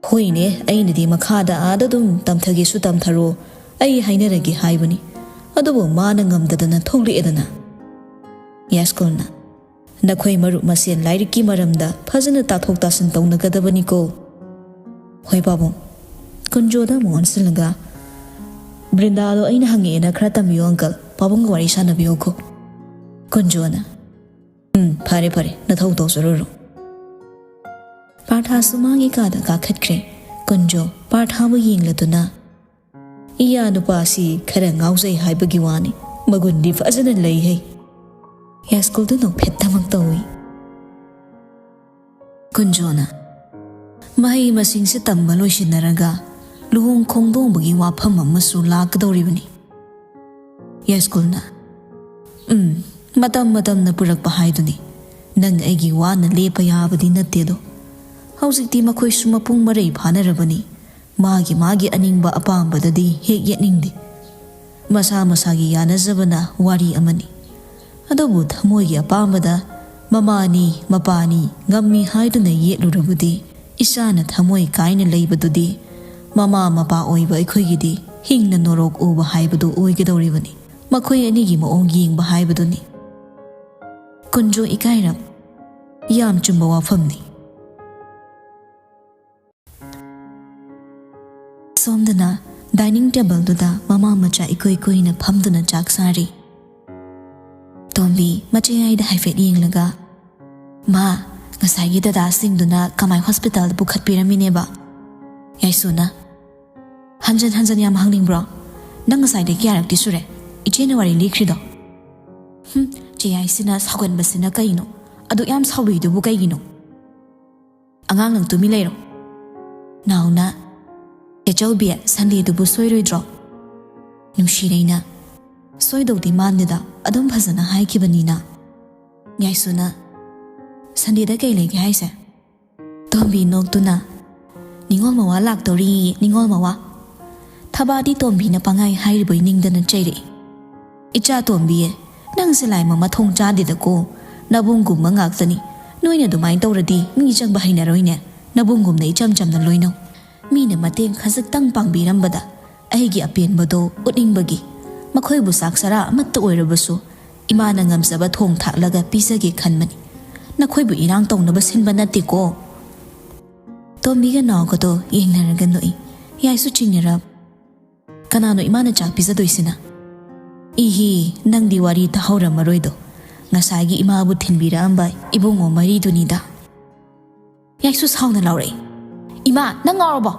"ꯍꯣꯏꯅꯦ, ꯑꯩꯅꯗꯤ ꯃꯈꯥꯗ ꯑꯥꯗ ꯑꯗꯨꯝ ꯇꯝꯊꯒꯦꯁꯨ ꯇꯝꯊꯔꯣ, ꯑꯩ ꯍꯥꯏꯅꯔꯒꯦ ꯍꯥꯏꯕꯅꯤ꯫ ꯑꯗꯨꯕꯨ ꯃꯥꯅ ꯉꯝꯗꯗꯅ ꯊꯣꯛꯂꯛꯑꯦꯗꯅ"꯫ ꯌꯥꯏꯁ꯭ꯀꯨꯜꯅ, "ꯅꯈꯣꯏ ꯃꯔꯨꯞ ꯃꯁꯦꯟ ꯂꯥꯏꯔꯤꯛꯀꯤ ꯃꯔꯝꯗ ꯐꯖꯅ ꯇꯥꯊꯣꯛ ꯇꯥꯁꯤꯟ ꯇꯧꯅꯒꯗꯕꯅꯤꯀꯣ"꯫ "ꯍꯣꯏ ꯄꯥꯕꯨꯡ"꯫ ꯀꯨꯟꯖꯣꯗ ꯑꯃꯨꯛ ꯑꯣꯟꯁꯤꯜꯂꯒ, "ꯕ꯭ꯔꯤꯟꯗꯥꯗꯣ ꯑꯩꯅ ꯍꯪꯉꯛꯑꯦꯅ ꯈꯔ ꯇꯝꯕꯤꯌꯣ ꯑꯪꯀꯜ, ꯄꯥꯕꯨꯡꯒ ꯋꯥꯔꯤ ꯁꯥꯟꯅꯕꯤꯌꯣꯀꯣ"꯫ ꯀꯨꯟꯖꯣꯅ, "ꯎꯝ, ꯐꯔꯦ ꯐꯔꯦ, ꯅꯊꯧ ꯇꯧꯖꯔꯨꯔꯣ"꯫ ꯄꯥꯔꯊꯥꯁꯨ ꯃꯥꯒꯤ ꯀꯥꯗ ꯀꯥꯈꯠꯈ꯭ꯔꯦ꯫ ꯀꯨꯟꯖꯣ ꯄꯥꯔꯊꯥꯕꯨ ꯌꯦꯡꯂꯗꯨꯅ, "ꯏꯌꯥ ꯅꯨꯄꯥꯁꯤ ꯈꯔ ꯉꯥꯎꯖꯩ ꯍꯥꯏꯕꯒꯤ ꯋꯥꯅꯤ, ꯃꯒꯨꯟꯗꯤ ꯐꯖꯅ ꯂꯩꯍꯦ"꯫ ꯌꯥꯏꯁ꯭ꯀꯨꯜꯗꯨ ꯅꯣꯛꯐꯦꯠꯇꯃꯛ ꯇꯧꯏ꯫ ꯀꯨꯟꯖꯣꯅ, "ꯃꯍꯩ ꯃꯁꯤꯡꯁꯦ ꯇꯝꯕ ꯂꯣꯏꯁꯤꯟꯅꯔꯒ ꯂꯨꯍꯣꯡ ꯈꯣꯡꯗꯣꯡꯕꯒꯤ ꯋꯥꯐꯝ ꯑꯃꯁꯨ ꯂꯥꯛꯀꯗꯧꯔꯤꯕꯅꯤ꯫" ꯌꯥꯏꯁ꯭ꯀꯨꯜꯅ, "ꯎꯝ, ꯃꯇꯝ ꯃꯇꯝꯅ ꯄꯨꯔꯛꯄ ꯍꯥꯏꯗꯨꯅꯤ꯫ ꯅꯪ ꯑꯩꯒꯤ ꯋꯥꯅ ꯂꯦꯞꯄ ꯌꯥꯕꯗꯤ ꯅꯠꯇꯦꯗꯣ꯫ ꯍꯧꯖꯤꯛꯇꯤ ꯃꯈꯣꯏꯁꯨ ꯃꯄꯨꯡ ꯃꯔꯩ ꯐꯥꯅꯔꯕꯅꯤ꯫ ꯃꯥꯒꯤ ꯃꯥꯒꯤ ꯑꯅꯤꯡꯕ ꯑꯄꯥꯝꯕꯗꯗꯤ ꯍꯦꯛ ꯌꯦꯠꯅꯤꯡꯗꯦ꯫ ꯃꯁꯥ ꯃꯁꯥꯒꯤ ꯌꯥꯅꯖꯕꯅ ꯋꯥꯔꯤ ꯑꯃꯅꯤ꯫ ꯑꯗꯨꯕꯨ ꯊꯃꯣꯏꯒꯤ ꯑꯄꯥꯝꯕꯗ ꯃꯃꯥꯅꯤ, ꯃꯄꯥꯅꯤ, ꯉꯝꯃꯤ ꯍꯥꯏꯗꯨꯅ ꯌꯦꯠꯂꯨꯔꯕꯗꯤ, ꯏꯆꯥꯅ ꯊꯃꯣꯏ ꯀꯥꯏꯅ ꯂꯩꯕꯗꯨꯗꯤ ꯃꯃꯥ ꯃꯄꯥ ꯑꯣꯏꯕ ꯑꯩꯈꯣꯏꯒꯤꯗꯤ ꯍꯤꯡꯅ ꯅꯣꯔꯣꯛ ꯎꯕ ꯍꯥꯏꯕꯗꯨ ꯑꯣꯏꯒꯗꯧꯔꯤꯕꯅꯤ꯫ ꯃꯈꯣꯏ ꯑꯅꯤꯒꯤ ꯃꯑꯣꯡ ꯌꯦꯡꯕ ꯍꯥꯏꯕꯗꯨꯅꯤ꯫" ꯀꯨꯟꯖꯣ ꯏꯀꯥꯏꯔꯝ, ꯌꯥꯝ ꯆꯨꯝꯕ ꯋꯥꯐꯝꯅꯤ꯫ ꯁꯣꯝꯗꯅ ꯗꯥꯏꯅꯤꯡ ꯇꯦꯕꯜꯗꯨꯗ ꯃꯃꯥ ꯃꯆꯥ ꯏꯀꯨꯏ ꯀꯨꯏꯅ ꯐꯝꯗꯨꯅ ꯆꯥꯛ ꯆꯥꯔꯤ꯫ ꯇꯣꯝꯕꯤ ꯃꯆꯦ ꯌꯥꯏꯗ ꯍꯥꯏꯐꯦꯠ ꯌꯦꯡꯂꯒ, "ꯃꯥ, ꯉꯁꯥꯏꯒꯤ ꯗꯗꯥꯁꯤꯡꯗꯨꯅ ꯀꯃꯥꯏ ꯍꯣꯁꯄꯤꯇꯥꯜꯗ ꯄꯨꯈꯠꯄꯤꯔꯝꯃꯤꯅꯦꯕ?" ꯌꯥꯏꯁꯨꯅ, "ꯍꯟꯖꯟ ꯍꯟꯖꯟ ꯌꯥꯝ ꯍꯪꯅꯤꯡꯕ꯭ꯔꯣ? ꯅꯪ ꯉꯁꯥꯏꯗꯩ ꯀꯌꯥꯔꯛꯇꯤ ꯁꯨꯔꯦ ꯏꯆꯦꯅ ꯋꯥꯔꯤ ꯂꯤꯈ꯭ꯔꯤꯗꯣ?" "ꯍꯨꯝ, ꯆꯦ ꯌꯥꯏꯁꯤꯅ ꯁꯥꯎꯒꯟꯕꯁꯤꯅ ꯀꯩꯅꯣ? ꯑꯗꯨꯛ ꯌꯥꯝ ꯁꯥꯎꯔꯤꯗꯨꯕꯨ ꯀꯩꯒꯤꯅꯣ?" "ꯑꯉꯥꯡ, ꯅꯪ ꯇꯨꯃꯤ ꯂꯩꯔꯣ꯫" ꯅꯥꯎꯅ, "ꯆꯦ ꯆꯧꯕꯤ, ꯁꯟꯗꯦꯗꯨꯕꯨ ꯁꯣꯏꯔꯣꯏꯗ꯭ꯔꯣ?" ꯅꯨꯡꯁꯤꯔꯩꯅ, "ꯁꯣꯏꯗꯧꯗꯤ ꯃꯥꯟꯗꯦꯗ, ꯑꯗꯨꯝ ꯐꯖꯅ ꯍꯥꯏꯈꯤꯕꯅꯤꯅ꯫" ꯌꯥꯏꯁꯨꯅ, "ꯁꯟꯗꯦꯗ ꯀꯩ ꯂꯩꯒꯦ ꯍꯥꯏꯁꯦ?" ꯇꯣꯝꯕꯤ ꯅꯣꯛꯇꯨꯅ, "ꯅꯤꯉꯣꯜ ꯃꯋꯥ ꯂꯥꯛꯇꯧꯔꯤꯌꯦ, ꯅꯤꯉꯣꯜ ꯃꯋꯥ꯫" ꯊꯕꯥꯗꯤ ꯇꯣꯝꯕꯤꯅ ꯄꯪꯍꯥꯏ ꯍꯥꯏꯔꯤꯕꯣꯏ ꯅꯤꯡꯗꯅ ꯆꯩꯔꯛꯏ꯫ "ꯏꯆꯥ ꯇꯣꯝꯕꯤꯌꯦ, ꯅꯪꯁꯦ ꯂꯥꯏꯃ ꯃꯊꯣꯡ ꯆꯥꯗꯦꯗꯀꯣ꯫ ꯅꯕꯨꯡꯒꯨꯝꯕ ꯉꯥꯛꯇꯅꯤ꯫ ꯅꯣꯏꯅ ꯑꯗꯨꯃꯥꯏꯅ ꯇꯧꯔꯗꯤ ꯃꯤ ꯆꯪꯕ ꯍꯩꯅꯔꯣꯏꯅꯦ꯫ ꯅꯕꯨꯡꯒꯨꯝꯅ ꯏꯆꯝ ꯆꯝꯅ ꯂꯣꯏꯅꯧ꯫" ꯃꯤꯅ ꯃꯇꯦꯡ ꯈꯖꯤꯛꯇꯪ ꯄꯥꯡꯕꯤꯔꯝꯕꯗ ꯑꯩꯒꯤ ꯑꯄꯦꯟꯕꯗꯣ ꯎꯠꯅꯤꯡꯕꯒꯤ ꯃꯈꯣꯏꯕꯨ ꯆꯥꯛ ꯆꯔꯥ ꯑꯃꯠꯇ ꯑꯣꯏꯔꯕꯁꯨ ꯏꯃꯥꯅ ꯉꯝꯖꯕ ꯊꯣꯡ ꯊꯥꯛꯂꯒ ꯄꯤꯖꯒꯦ ꯈꯟꯕꯅꯤ꯫ ꯅꯈꯣꯏꯕꯨ ꯏꯔꯥꯡ ꯇꯧꯅꯕ ꯁꯤꯟꯕ ꯅꯠꯇꯦꯀꯣ꯫ ꯇꯣꯝꯕꯤꯒ ꯅꯥꯎꯒꯗꯣ ꯌꯦꯡꯅꯔꯒ ꯅꯣꯛꯏ꯫ ꯌꯥꯏꯁꯨ ꯆꯤꯡꯅꯔꯞ, "ꯀꯅꯥꯅꯣ ꯏꯃꯥꯅ ꯆꯥꯛ ꯄꯤꯖꯗꯣꯏꯁꯤꯅ?" "ꯏꯍꯤ, ꯅꯪꯗꯤ ꯋꯥꯔꯤ ꯇꯥꯍꯧꯔꯝꯃꯔꯣꯏꯗꯣ꯫ ꯉꯁꯥꯏꯒꯤ ꯏꯃꯥꯕꯨ ꯊꯤꯟꯕꯤꯔꯛꯑꯝꯕ ꯏꯕꯨꯡꯉꯣ ꯃꯔꯤꯗꯨꯅꯤꯗ꯫" ꯌꯥꯏꯁꯨ ꯁꯥꯎꯅ ꯂꯥꯎꯔꯛꯏ, "ꯏꯃꯥ, ꯅꯪ ꯉꯥꯎꯔꯕꯣ?"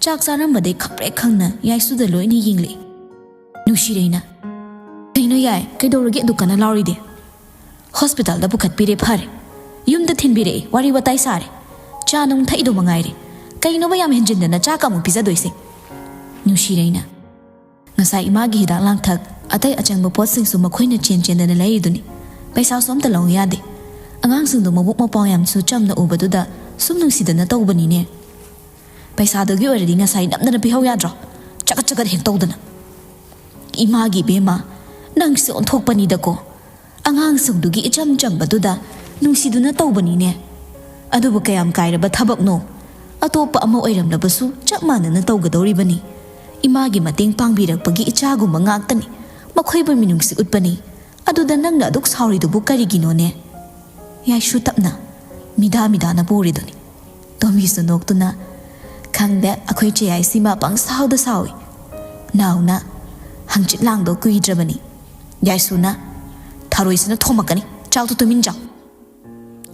ꯆꯥꯛ ꯆꯥꯔꯝꯕꯗꯩ ꯈꯪꯄ꯭ꯔꯦꯛ ꯈꯪꯅ ꯌꯥꯏꯁꯨꯗ ꯂꯣꯏꯅ ꯌꯦꯡꯂꯛꯏ꯫ ꯅꯨꯡꯁꯤꯔꯩꯅ, "ꯀꯩꯅꯣ ꯌꯥꯏ, ꯀꯩꯗꯧꯔꯒꯦ ꯑꯗꯨꯛ ꯀꯟꯅ ꯂꯥꯎꯔꯤꯗꯤ? ꯍꯣꯁꯄꯤꯇꯥꯜꯗ ꯄꯨꯈꯠꯄꯤꯔꯦ ꯐꯔꯦ꯫ ꯌꯨꯝꯗ ꯊꯤꯟꯕꯤꯔꯛꯑꯦ, ꯋꯥꯔꯤ ꯋꯥꯇꯥꯏ ꯁꯥꯔꯦ, ꯆꯥ ꯅꯨꯡ ꯊꯛꯏꯗꯣ ꯃꯉꯥꯏꯔꯦ꯫ ꯀꯩꯅꯣꯕ ꯌꯥꯝ ꯍꯦꯟꯖꯤꯟꯗꯅ ꯆꯥꯛꯀ ꯑꯃꯨꯛ ꯄꯤꯖꯗꯣꯏꯁꯦ?" ꯅꯨꯡꯁꯤꯔꯩꯅ, "ꯉꯁꯥꯏ ꯏꯃꯥꯒꯤ ꯍꯤꯗꯥꯛ ꯂꯥꯡꯊꯛ, ꯑꯇꯩ ꯑꯆꯪꯕ ꯄꯣꯠꯁꯤꯡꯁꯨ ꯃꯈꯣꯏꯅ ꯆꯦꯟ ꯆꯦꯟꯗꯅ ꯂꯩꯔꯤꯗꯨꯅꯤ꯫ ꯄꯩꯁꯥꯁꯨ ꯑꯝꯇ ꯂꯧ ꯌꯥꯗꯦ꯫ ꯑꯉꯥꯡꯁꯤꯡꯗꯣ ꯃꯕꯨꯛ ꯃꯄꯥꯎ ꯌꯥꯝꯁꯨ ꯆꯝꯅ ꯎꯕꯗꯨꯗ ꯁꯨꯝ ꯅꯨꯡꯁꯤꯗꯅ ꯇꯧꯕꯅꯤꯅꯦ꯫ ꯄꯩꯁꯥꯗꯨꯒꯤ ꯑꯣꯏꯔꯗꯤ ꯉꯁꯥꯏ ꯅꯝꯗꯅ ꯄꯤꯍꯧ ꯌꯥꯗ꯭ꯔꯣ? ꯆꯒꯠ ꯆꯒꯠ ꯍꯦꯛ ꯇꯧꯗꯅ꯫ ꯏꯃꯥꯒꯤ ꯏꯕꯦꯝꯃ, ꯅꯪꯁꯦ ꯑꯣꯟꯊꯣꯛꯄꯅꯤꯗꯀꯣ꯫ ꯑꯉꯥꯡꯁꯤꯡꯗꯨꯒꯤ ꯏꯆꯝ ꯆꯝꯕꯗꯨꯗ ꯅꯨꯡꯁꯤꯗꯨꯅ ꯇꯧꯕꯅꯤꯅꯦ꯫ ꯑꯗꯨꯕꯨ ꯀꯌꯥꯝ ꯀꯥꯏꯔꯕ ꯊꯕꯛꯅꯣ? ꯑꯇꯣꯞꯄ ꯑꯃ ꯑꯣꯏꯔꯝꯂꯕꯁꯨ ꯆꯞ ꯃꯥꯟꯅꯅ ꯇꯧꯒꯗꯧꯔꯤꯕꯅꯤ꯫ ꯏꯃꯥꯒꯤ ꯃꯇꯦꯡ ꯄꯥꯡꯕꯤꯔꯛꯄꯒꯤ ꯏꯆꯥꯒꯨꯝꯕ ꯉꯥꯛꯇꯅꯤ꯫ ꯃꯈꯣꯏꯕꯨ ꯃꯤꯅꯨꯡꯁꯤ ꯎꯠꯄꯅꯤ꯫ ꯑꯗꯨꯗ ꯅꯪꯅ ꯑꯗꯨꯛ ꯁꯥꯎꯔꯤꯗꯨꯕꯨ ꯀꯔꯤꯒꯤꯅꯣꯅꯦ?" ꯌꯥꯏꯁꯨ ꯇꯞꯅ, ꯃꯤꯗꯥ ꯃꯤꯗꯥꯅ ꯄꯨꯔꯤꯗꯨꯅꯤ꯫ ꯇꯣꯝꯕꯤꯁꯨ ꯅꯣꯛꯇꯨꯅ, "ꯈꯪꯗꯦ, ꯑꯩꯈꯣꯏ ꯆꯦ ꯌꯥꯏꯁꯤꯃ ꯄꯪꯁꯥꯎꯗ ꯁꯥꯎꯏ꯫ ꯅꯥꯎꯅ, ꯍꯪꯆꯤꯠ ꯂꯥꯡꯗꯧ ꯀꯨꯏꯗ꯭ꯔꯕꯅꯤ꯫ ꯌꯥꯏꯁꯨꯅ, ꯊꯔꯣꯏꯁꯤꯅ ꯊꯣꯝꯃꯛꯀꯅꯤ, ꯆꯥꯛꯇꯣ ꯇꯨꯃꯤꯟ ꯆꯥꯎ꯫"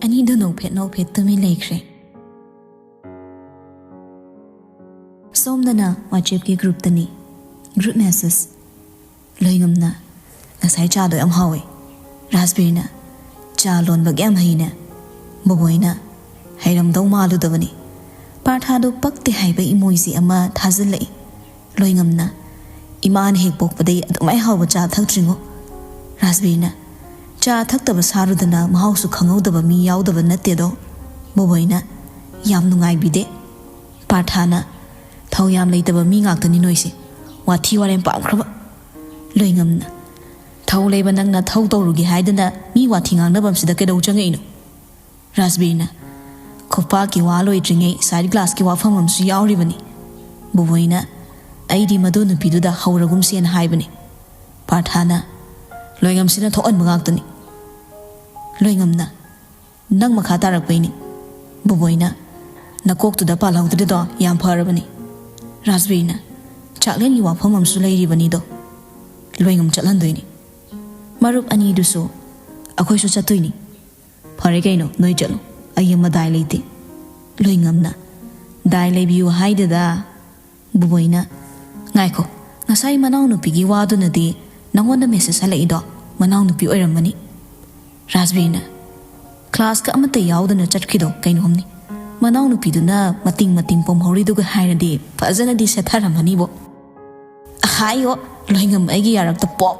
ꯑꯅꯤꯗꯨ ꯅꯣꯛꯐꯦꯠ ꯅꯣꯛꯐꯦꯠ ꯇꯨꯃꯤꯟ ꯂꯩꯈ꯭ꯔꯦ꯫ ꯁꯣꯝꯗꯅ WhatsApp-ꯀꯤ group-ꯇꯅꯤ꯫ Group message꯫ ꯂꯣꯏꯉꯝꯅ, "ꯉꯁꯥꯏ ꯆꯥꯗꯣ ꯌꯥꯝ ꯍꯥꯎꯋꯦ꯫" ꯔꯥꯖꯕꯤꯔꯅ, "ꯆꯥ ꯂꯣꯟꯕꯒ ꯌꯥꯝ ꯍꯩꯅꯦ꯫" ꯕꯣꯕꯣꯏꯅ, "ꯍꯩꯔꯝꯗꯧ ꯃꯥꯜꯂꯨꯗꯕꯅꯤ꯫" ꯄꯥꯔꯊꯥꯗꯣ ꯄꯛꯇꯦ ꯍꯥꯏꯕ emoji ꯑꯃ ꯊꯥꯖꯤꯜꯂꯛꯏ꯫ ꯂꯣꯏꯉꯝꯅ, "ꯏꯃꯥꯅ ꯍꯦꯛ ꯄꯣꯛꯄꯗꯩ ꯑꯗꯨꯃꯥꯏ ꯍꯥꯎꯕ ꯆꯥ ꯊꯛꯇ꯭ꯔꯤꯉꯣ꯫" ꯔꯥꯖꯕꯤꯔꯅ, "ꯆꯥ ꯊꯛꯇꯕ ꯁꯥꯔꯨꯗꯅ ꯃꯍꯥꯎꯁꯨ ꯈꯪꯍꯧꯗꯕ ꯃꯤ ꯌꯥꯎꯗꯕ ꯅꯠꯇꯦꯗꯣ꯫" ꯕꯣꯕꯣꯏꯅ, "ꯌꯥꯝ ꯅꯨꯡꯉꯥꯏꯕꯤꯗꯦ꯫" ꯄꯥꯔꯊꯥꯅ, "ꯊꯧ ꯌꯥꯝ ꯂꯩꯇꯕ ꯃꯤ ꯉꯥꯛꯇꯅꯤ ꯅꯣꯏꯁꯦ꯫ ꯋꯥꯊꯤ ꯋꯥꯔꯦꯝ ꯄꯥꯝꯈ꯭ꯔꯕ꯫" ꯂꯣꯏꯉꯝꯅ, "ꯊꯧ ꯂꯩꯕ ꯅꯪꯅ ꯊꯧ ꯇꯧꯔꯨꯒꯦ ꯍꯥꯏꯗꯅ ꯃꯤ ꯋꯥꯊꯤ ꯉꯥꯡꯅꯕꯝꯁꯤꯗ ꯀꯩꯗꯧ ꯆꯪꯉꯛꯏꯅꯣ?" ꯔꯥꯖꯕꯤꯔꯅ, "ꯈꯨꯄꯥꯛꯀꯤ ꯋꯥ ꯂꯣꯏꯗ꯭ꯔꯤꯉꯩ side class-ꯀꯤ ꯋꯥꯐꯝ ꯑꯃꯁꯨ ꯌꯥꯎꯔꯤꯕꯅꯤ꯫" ꯕꯣꯕꯣꯏꯅ, "ꯑꯩꯗꯤ ꯃꯗꯨ ꯅꯨꯄꯤꯗꯨꯗ ꯍꯧꯔꯒꯨꯝꯁꯦꯅ ꯍꯥꯏꯕꯅꯤ꯫" ꯄꯥꯔꯊꯥꯅ, "ꯂꯣꯏꯉꯝꯁꯤꯅ ꯊꯣꯛꯍꯟꯕ ꯉꯥꯛꯇꯅꯤ꯫" ꯂꯣꯏꯉꯝꯅ, "ꯅꯪ ꯃꯈꯥ ꯇꯥꯔꯛꯄꯩꯅꯤ꯫" ꯕꯣꯕꯣꯏꯅ, "ꯅꯀꯣꯛꯇꯨꯗ ꯄꯥꯜꯍꯧꯗ꯭ꯔꯤꯗꯣ ꯌꯥꯝ ꯐꯔꯕꯅꯤ꯫" ꯔꯥꯖꯕꯤꯔꯅ, "ꯆꯥꯛꯂꯦꯟꯒꯤ ꯋꯥꯐꯝ ꯑꯃꯁꯨ ꯂꯩꯔꯤꯕꯅꯤꯗꯣ꯫ ꯂꯣꯏꯉꯝ ꯆꯠꯍꯟꯗꯣꯏꯅꯤ꯫" ꯃꯔꯨꯞ ꯑꯅꯤꯗꯨꯁꯨ, "ꯑꯩꯈꯣꯏꯁꯨ ꯆꯠꯇꯣꯏꯅꯤ꯫" "ꯐꯔꯦ ꯀꯩꯅꯣ, ꯅꯣꯏ ꯆꯠꯂꯣ, ꯑꯩ ꯑꯃ ꯗꯥꯏ ꯂꯩꯇꯦ꯫" ꯂꯣꯏꯉꯝꯅ, "ꯗꯥꯏ ꯂꯩꯕꯤꯌꯨ ꯍꯥꯏꯗꯦꯗ꯫" ꯕꯣꯕꯣꯏꯅ, "ꯉꯥꯏꯈꯣ, ꯉꯁꯥꯏ ꯃꯅꯥꯎꯅꯨꯄꯤꯒꯤ ꯋꯥꯗꯨꯅꯗꯤ ꯅꯪꯉꯣꯟꯗ message ꯍꯜꯂꯛꯏꯗꯣ ꯃꯅꯥꯎꯅꯨꯄꯤ ꯑꯣꯏꯔꯝꯃꯅꯤ꯫" ꯔꯥꯖꯕꯤꯔꯅ, ꯀ꯭ꯂꯥꯁꯀ ꯑꯃꯠꯇ ꯌꯥꯎꯗꯅ ꯆꯠꯈ꯭ꯔꯤꯗꯣ ꯀꯩꯅꯣꯝꯅꯤ꯫ ꯃꯅꯥꯎꯅꯨꯄꯤꯗꯨꯅ ꯃꯇꯤꯡ ꯃꯇꯤꯡ ꯄꯣꯝꯍꯧꯔꯤꯗꯨꯒ ꯍꯥꯏꯔꯗꯤ ꯐꯖꯅꯗꯤ ꯁꯦꯠꯊꯔꯝꯃꯅꯤꯕꯣ꯫ ꯑꯍꯥꯏꯌꯣ, ꯂꯣꯏꯉꯝ ꯑꯩꯒꯤ ꯌꯥꯔꯛꯇ ꯄꯣꯞ꯫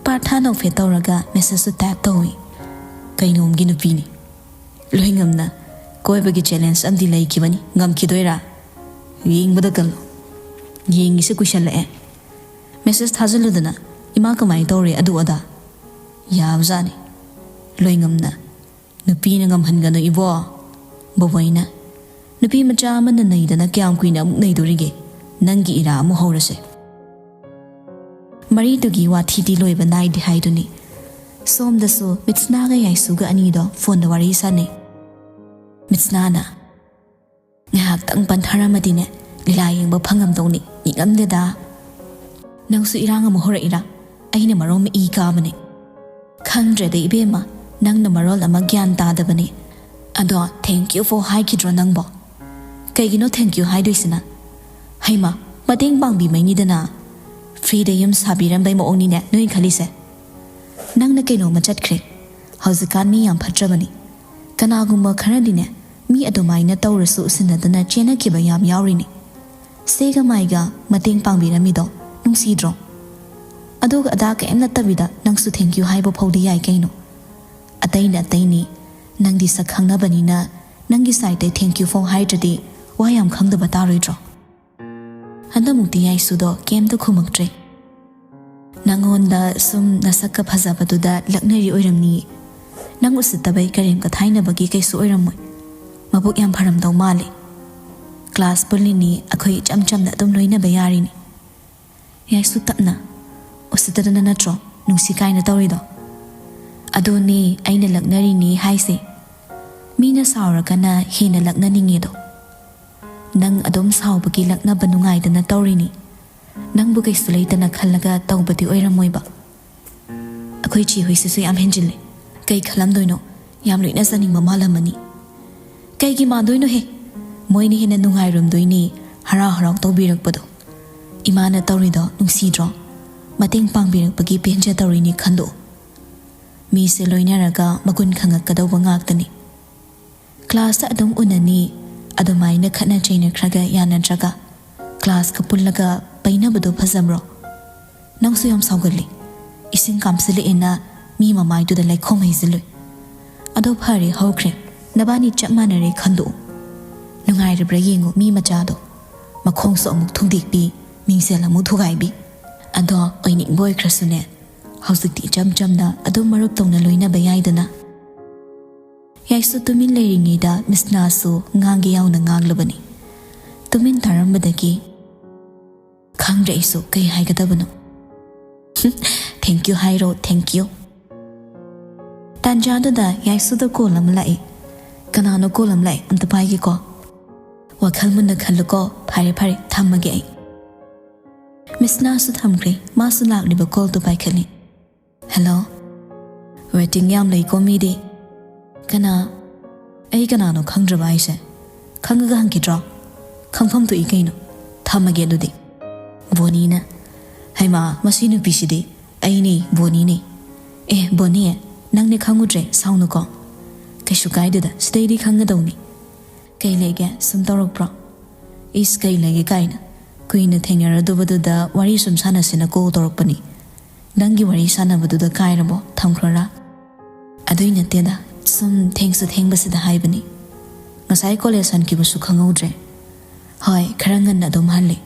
ꯄꯥꯔꯊ ꯅꯣꯛꯐꯦꯠ ꯇꯧꯔꯒ ꯃꯦꯁꯦꯖꯇꯨ ꯇꯥꯏꯞ ꯇꯧꯏ꯫ ꯀꯩꯅꯣꯝꯒꯤ ꯅꯨꯄꯤꯅꯤ꯫ ꯂꯣꯏꯉꯝꯅ ꯀꯣꯏꯕꯒꯤ ꯆꯦꯂꯦꯟꯖ ꯑꯃꯗꯤ ꯂꯩꯈꯤꯕꯅꯤ, ꯉꯝꯈꯤꯗꯣꯏꯔꯥ? ꯌꯦꯡꯕꯗ ꯀꯜꯂꯣ꯫ ꯌꯦꯡꯉꯤꯁꯦ ꯀꯨꯏꯁꯜꯂꯛꯑꯦ꯫ ꯃꯦꯁꯦꯖ ꯊꯥꯖꯤꯜꯂꯨꯗꯅ, "ꯏꯃꯥ ꯀꯃꯥꯏꯅ ꯇꯧꯔꯦ?" ꯑꯗꯨ ꯑꯗꯥ꯫ ꯌꯥꯕꯖꯥꯠꯅꯤ꯫ ꯂꯣꯏꯉꯝꯅ, "ꯅꯨꯄꯤꯅ ꯉꯝꯍꯟꯒꯅꯨ ꯏꯕꯣ꯫ ꯕꯣꯕꯣꯏꯅ, ꯅꯨꯄꯤ ꯃꯆꯥ ꯑꯃꯅ ꯅꯩꯗꯅ ꯀꯌꯥꯝ ꯀꯨꯏꯅ ꯑꯃꯨꯛ ꯅꯩꯗꯣꯔꯤꯒꯦ? ꯅꯪꯒꯤ ꯏꯔꯥ ꯑꯃꯨꯛ ꯍꯧꯔꯁꯦ꯫" ꯃꯔꯤꯗꯨꯒꯤ ꯋꯥꯊꯤꯗꯤ ꯂꯣꯏꯕ ꯅꯥꯏꯗꯦ ꯍꯥꯏꯗꯨꯅꯤ꯫ ꯁꯣꯝꯗꯁꯨ ꯃꯤꯠꯁꯅꯥꯒ ꯌꯥꯏꯁꯨꯒ ꯑꯅꯤꯗꯣ ꯐꯣꯟꯗ ꯋꯥꯔꯤ ꯁꯥꯟꯅꯩ꯫ ꯃꯤꯠꯁꯅꯥꯅ, "ꯉꯥꯏꯍꯥꯛꯇꯪ ꯄꯟꯊꯔꯝꯃꯗꯤꯅꯦ, ꯂꯤꯂꯥ ꯌꯦꯡꯕ ꯐꯪꯉꯝꯗꯧꯅꯤ, ꯅꯤꯡꯉꯝꯗꯦꯗ꯫" "ꯅꯪꯁꯨ ꯏꯔꯥꯡ ꯑꯃ ꯍꯧꯔꯛꯏꯔꯥ? ꯑꯩꯅ ꯃꯔꯣꯝ ꯏ ꯀꯥꯕꯅꯦ꯫" "ꯈꯪꯗ꯭ꯔꯦꯗ ꯏꯕꯦꯝꯃ, ꯅꯪꯅ ꯃꯔꯣꯜ ꯑꯃ ꯒ꯭ꯌꯥꯟ ꯇꯥꯗꯕꯅꯦ꯫ ꯑꯗꯣ thank you for ꯍꯥꯏꯈꯤꯗ꯭ꯔꯣ ꯅꯪꯕꯣ? ꯀꯩꯒꯤꯅꯣ thank you ꯍꯥꯏꯗꯣꯏꯁꯤꯅ? ꯍꯩꯃ, ꯃꯇꯦꯡ ꯄꯥꯡꯕꯤꯕꯩꯅꯤꯗꯅ꯫ ꯐ꯭ꯔꯤꯗ ꯌꯨꯝ ꯁꯥꯕꯤꯔꯝꯕꯩ ꯃꯑꯣꯡꯅꯤꯅꯦ ꯅꯣꯏ ꯈꯜꯂꯤꯁꯦ꯫ ꯅꯪꯅ ꯀꯩꯅꯣꯝꯃ ꯆꯠꯈ꯭ꯔꯦ꯫ ꯍꯧꯖꯤꯛꯀꯥꯟ ꯃꯤ ꯌꯥꯝ ꯐꯠꯇ꯭ꯔꯕꯅꯤ꯫ ꯀꯅꯥꯒꯨꯝꯕ ꯈꯔꯗꯤꯅꯦ, ꯃꯤ ꯑꯗꯨꯃꯥꯏꯅ ꯇꯧꯔꯁꯨ ꯎꯁꯤꯟꯅꯗꯅ ꯆꯦꯟꯅꯈꯤꯕ ꯌꯥꯝ ꯌꯥꯎꯔꯤꯅꯤ꯫ ꯁꯦꯒ ꯃꯥꯏꯒ ꯃꯇꯦꯡ ꯄꯥꯡꯕꯤꯔꯝꯃꯤꯗꯣ ꯅꯨꯡꯁꯤꯗ꯭ꯔꯣ? ꯑꯗꯨꯒ ꯑꯗꯥ ꯀꯩꯝ ꯅꯠꯇꯕꯤꯗ ꯅꯪꯁꯨ thank you ꯍꯥꯏꯕ ꯐꯥꯎꯗꯤ ꯌꯥꯏ ꯀꯩꯅꯣ꯫ ꯑꯇꯩꯅ ꯑꯇꯩꯅꯤ, ꯅꯪꯗꯤ ꯁꯛ ꯈꯪꯅꯕꯅꯤꯅ ꯅꯪꯒꯤ ꯁꯥꯏꯠꯇꯩ thank you for ꯍꯥꯏꯗ꯭ꯔꯗꯤ ꯋꯥ ꯌꯥꯝ ꯈꯪꯗꯕ ꯇꯥꯔꯣꯏꯗ꯭ꯔꯣ?" ꯍꯟꯗꯛꯃꯨꯛꯇꯤ ꯌꯥꯏꯁꯨꯗꯣ ꯀꯩꯝꯇ ꯈꯨꯝꯃꯛꯇ꯭ꯔꯦ꯫ "ꯅꯪꯉꯣꯟꯗ ꯁꯨꯝ ꯅꯁꯛꯀ ꯐꯖꯕꯗꯨꯗ ꯂꯛꯅꯔꯤ ꯑꯣꯏꯔꯝꯅꯤꯌꯦ꯫ ꯅꯪ ꯎꯁꯤꯠꯇꯕꯩ ꯀꯔꯦꯝ ꯀꯊꯥꯏꯅꯕꯒꯤ ꯀꯩꯁꯨ ꯑꯣꯏꯔꯝꯃꯣꯏ꯫ ꯃꯕꯨꯛ ꯌꯥꯝ ꯐꯔꯝꯗꯧ ꯃꯥꯜꯂꯦ꯫ ꯀ꯭ꯂꯥꯁ ꯄꯨꯜꯂꯤꯅꯤ, ꯑꯩꯈꯣꯏ ꯏꯆꯝ ꯆꯝꯅ ꯑꯗꯨꯝ ꯂꯣꯏꯅꯕ ꯌꯥꯔꯤꯅꯤ꯫" ꯌꯥꯏꯁꯨ ꯇꯞꯅ, "ꯎꯁꯤꯠꯇꯗꯅ ꯅꯠꯇ꯭ꯔꯣ ꯅꯨꯡꯁꯤ ꯀꯥꯏꯅ ꯇꯧꯔꯤꯗꯣ?" "ꯑꯗꯨꯅꯦ ꯑꯩꯅ ꯂꯛꯅꯔꯤꯅꯤ ꯍꯥꯏꯁꯦ꯫ ꯃꯤꯅ ꯁꯥꯎꯔꯒꯅ ꯍꯦꯟꯅ ꯂꯛꯅꯅꯤꯡꯉꯦꯗꯣ꯫ ꯅꯪ ꯑꯗꯨꯝ ꯁꯥꯎꯕꯒꯤ ꯂꯛꯅꯕ ꯅꯨꯡꯉꯥꯏꯗꯅ ꯇꯧꯔꯤꯅꯤ꯫ ꯅꯪꯕꯨ ꯀꯩꯁꯨ ꯂꯩꯇꯅ ꯈꯜꯂꯒ ꯇꯧꯕꯗꯤ ꯑꯣꯏꯔꯝꯃꯣꯏꯕ꯫" "ꯑꯩꯈꯣꯏ ꯆꯦ ꯍꯣꯏꯁꯤꯁꯨ ꯌꯥꯝ ꯍꯦꯟꯖꯤꯜꯂꯦ꯫ ꯀꯩ ꯈꯜꯂꯝꯗꯣꯏꯅꯣ? ꯌꯥꯝ ꯂꯣꯏꯅꯖꯅꯤꯡꯕ ꯃꯥꯜꯂꯝꯃꯅꯤ꯫" "ꯀꯩꯒꯤ ꯃꯥꯟꯗꯣꯏꯅꯣꯍꯦ? ꯃꯣꯏꯅ ꯍꯦꯟꯅ ꯅꯨꯡꯉꯥꯏꯔꯝꯗꯣꯏꯅꯦ ꯍꯔꯥꯎ ꯍꯔꯥꯎ ꯇꯧꯕꯤꯔꯛꯄꯗꯣ꯫ ꯏꯃꯥꯅ ꯇꯧꯔꯤꯗꯣ ꯅꯨꯡꯁꯤꯗ꯭ꯔꯣ? ꯃꯇꯦꯡ ꯄꯥꯡꯕꯤꯔꯛꯄꯒꯤ ꯄꯦꯟꯖ ꯇꯧꯔꯤꯅꯤ ꯈꯟꯗꯣꯛꯑꯣ꯫" ꯃꯤꯁꯦ ꯂꯣꯏꯅꯔꯒ ꯃꯒꯨꯟ ꯈꯪꯉꯛꯀꯗꯧꯕ ꯉꯥꯛꯇꯅꯤ꯫ ꯀ꯭ꯂꯥꯁꯇ ꯑꯗꯨꯝ ꯎꯅꯅꯤ, ꯑꯗꯨꯃꯥꯏꯅ ꯈꯠꯅ ꯆꯩꯅꯈ꯭ꯔꯒ ꯌꯥꯅꯗ꯭ꯔꯒ ꯀ꯭ꯂꯥꯁꯀ ꯄꯨꯜꯂꯒ ꯄꯩꯅꯕꯗꯣ ꯐꯖꯕ꯭ꯔꯣ? ꯅꯪꯁꯨ ꯌꯥꯝ ꯁꯥꯎꯒꯜꯂꯤ꯫ ꯏꯁꯤꯡ ꯀꯥꯝꯁꯤꯜꯂꯛꯑꯦꯅ ꯃꯤ ꯃꯃꯥꯏꯗꯨꯗ ꯂꯩꯈꯣꯝ ꯍꯩꯖꯤꯜꯂꯨꯏ꯫ ꯑꯗꯣ ꯐꯔꯦ, ꯍꯧꯈ꯭ꯔꯦ꯫ ꯅꯕꯥꯅꯤ ꯆꯞ ꯃꯥꯟꯅꯔꯦ ꯈꯟꯗꯣꯛꯎ꯫ ꯅꯨꯡꯉꯥꯏꯔꯕ꯭ꯔꯥ ꯌꯦꯡꯉꯨ ꯃꯤ ꯃꯆꯥꯗꯣ꯫ ꯃꯈꯣꯡꯁꯨ ꯑꯃꯨꯛ ꯊꯨꯡꯗꯦꯛꯄꯤ, ꯃꯤꯡꯁꯦꯜ ꯑꯃꯨꯛ ꯊꯨꯒꯥꯏꯕꯤ꯫ ꯑꯗꯣ ꯑꯣꯏꯅꯤꯡꯕ ꯑꯣꯏꯈ꯭ꯔꯁꯨꯅꯦ, ꯍꯧꯖꯤꯛꯇꯤ ꯏꯆꯝ ꯆꯝꯅ ꯑꯗꯨꯝ ꯃꯔꯨꯞ ꯇꯧꯅ ꯂꯣꯏꯅꯕ ꯌꯥꯏꯗꯅ꯫ ꯌꯥꯏꯁꯨ ꯇꯨꯃꯤꯟ ꯂꯩꯔꯤꯉꯩꯗ ꯃꯤꯁꯅꯥꯁꯨ ꯉꯥꯡꯒꯦ ꯌꯥꯎꯅ ꯉꯥꯡꯂꯕꯅꯤ꯫ ꯇꯨꯃꯤꯟ ꯇꯥꯔꯝꯕꯗꯒꯤ, "ꯈꯪꯗ꯭ꯔꯦ ꯑꯩꯁꯨ ꯀꯩ ꯍꯥꯏꯒꯗꯕꯅꯣ꯫" "Thank you ꯍꯥꯏꯔꯣ, thank you꯫" ꯇꯥꯟꯖꯥꯗꯨꯗ ꯌꯥꯏꯁꯨꯗ ꯀꯣꯜ ꯑꯃ ꯂꯥꯛꯏ꯫ "ꯀꯅꯥꯅꯣ ꯀꯣꯜ ꯑꯃ ꯂꯥꯛꯏ? ꯑꯝꯇ ꯄꯥꯏꯒꯦꯀꯣ꯫" "ꯋꯥꯈꯜ ꯃꯨꯟꯅ ꯈꯜꯂꯨꯀꯣ꯫ ꯐꯔꯦ, ꯐꯔꯦ, ꯊꯝꯃꯒꯦ ꯑꯩ꯫" ꯃꯤꯁꯅꯥꯁꯨ ꯊꯝꯈ꯭ꯔꯦ꯫ ꯃꯥꯁꯨ ꯂꯥꯛꯂꯤꯕ ꯀꯣꯜꯗꯨ ꯄꯥꯏꯈꯠꯂꯤ꯫ "ꯍꯦꯜꯂꯣ꯫" "ꯋꯦꯇꯤꯡ ꯌꯥꯝ ꯂꯩꯀꯣ ꯃꯤꯗꯤ꯫" "ꯀꯅꯥ? ꯑꯩ ꯀꯅꯥꯅꯣ ꯈꯪꯗ꯭ꯔꯕ ꯍꯥꯏꯁꯦ? ꯈꯪꯉꯒ ꯍꯪꯈꯤꯗ꯭ꯔꯣ? ꯈꯪꯐꯝ ꯊꯣꯛꯏ ꯀꯩꯅꯣ꯫ ꯊꯝꯃꯒꯦ ꯑꯗꯨꯗꯤ꯫" ꯕꯣꯅꯤꯅ, "ꯍꯩꯃꯥ, ꯃꯁꯤ ꯅꯨꯄꯤꯁꯤꯗꯤ꯫ ꯑꯩꯅꯦ, ꯕꯣꯅꯤꯅꯦ꯫" "ꯑꯦ ꯕꯣꯅꯤ, ꯅꯪꯅꯦ ꯈꯪꯉꯨꯗ꯭ꯔꯦ, ꯁꯥꯎꯅꯨꯀꯣ꯫" "ꯀꯩꯁꯨ ꯀꯥꯏꯗꯦꯗ, ꯁꯤꯗꯩꯗꯤ ꯈꯪꯒꯗꯧꯅꯤ꯫" "ꯀꯩ ꯂꯩꯒꯦ? ꯁꯨꯝ ꯇꯧꯔꯛꯄ꯭ꯔꯣ?" "ꯏꯁ, ꯀꯩ ꯂꯩꯒꯦ ꯀꯥꯏꯅ꯫ ꯀꯨꯏꯅ ꯊꯦꯡꯅꯔꯗꯨꯕꯗꯨꯗ ꯋꯥꯔꯤ ꯁꯨꯝ ꯁꯥꯟꯅꯁꯦꯅ ꯀꯣꯜ ꯇꯧꯔꯛꯄꯅꯤ꯫ ꯅꯪꯒꯤ ꯋꯥꯔꯤ ꯁꯥꯟꯅꯕꯗꯨꯗ ꯀꯥꯏꯔꯕꯣ? ꯊꯝꯈ꯭ꯔꯣꯔꯥ?" "ꯑꯗꯨꯏ ꯅꯠꯇꯦꯗ, ꯁꯨꯝ ꯊꯦꯡꯁꯨ ꯊꯦꯡꯕꯁꯤꯗ ꯍꯥꯏꯕꯅꯤ꯫ ꯉꯁꯥꯏ ꯀꯣꯂꯦꯖ ꯍꯟꯈꯤꯕꯁꯨ ꯈꯪꯍꯧꯗ꯭ꯔꯦ꯫" "ꯍꯣꯏ, ꯈꯔ ꯉꯟꯅ ꯑꯗꯨꯝ ꯍꯜꯂꯤ꯫"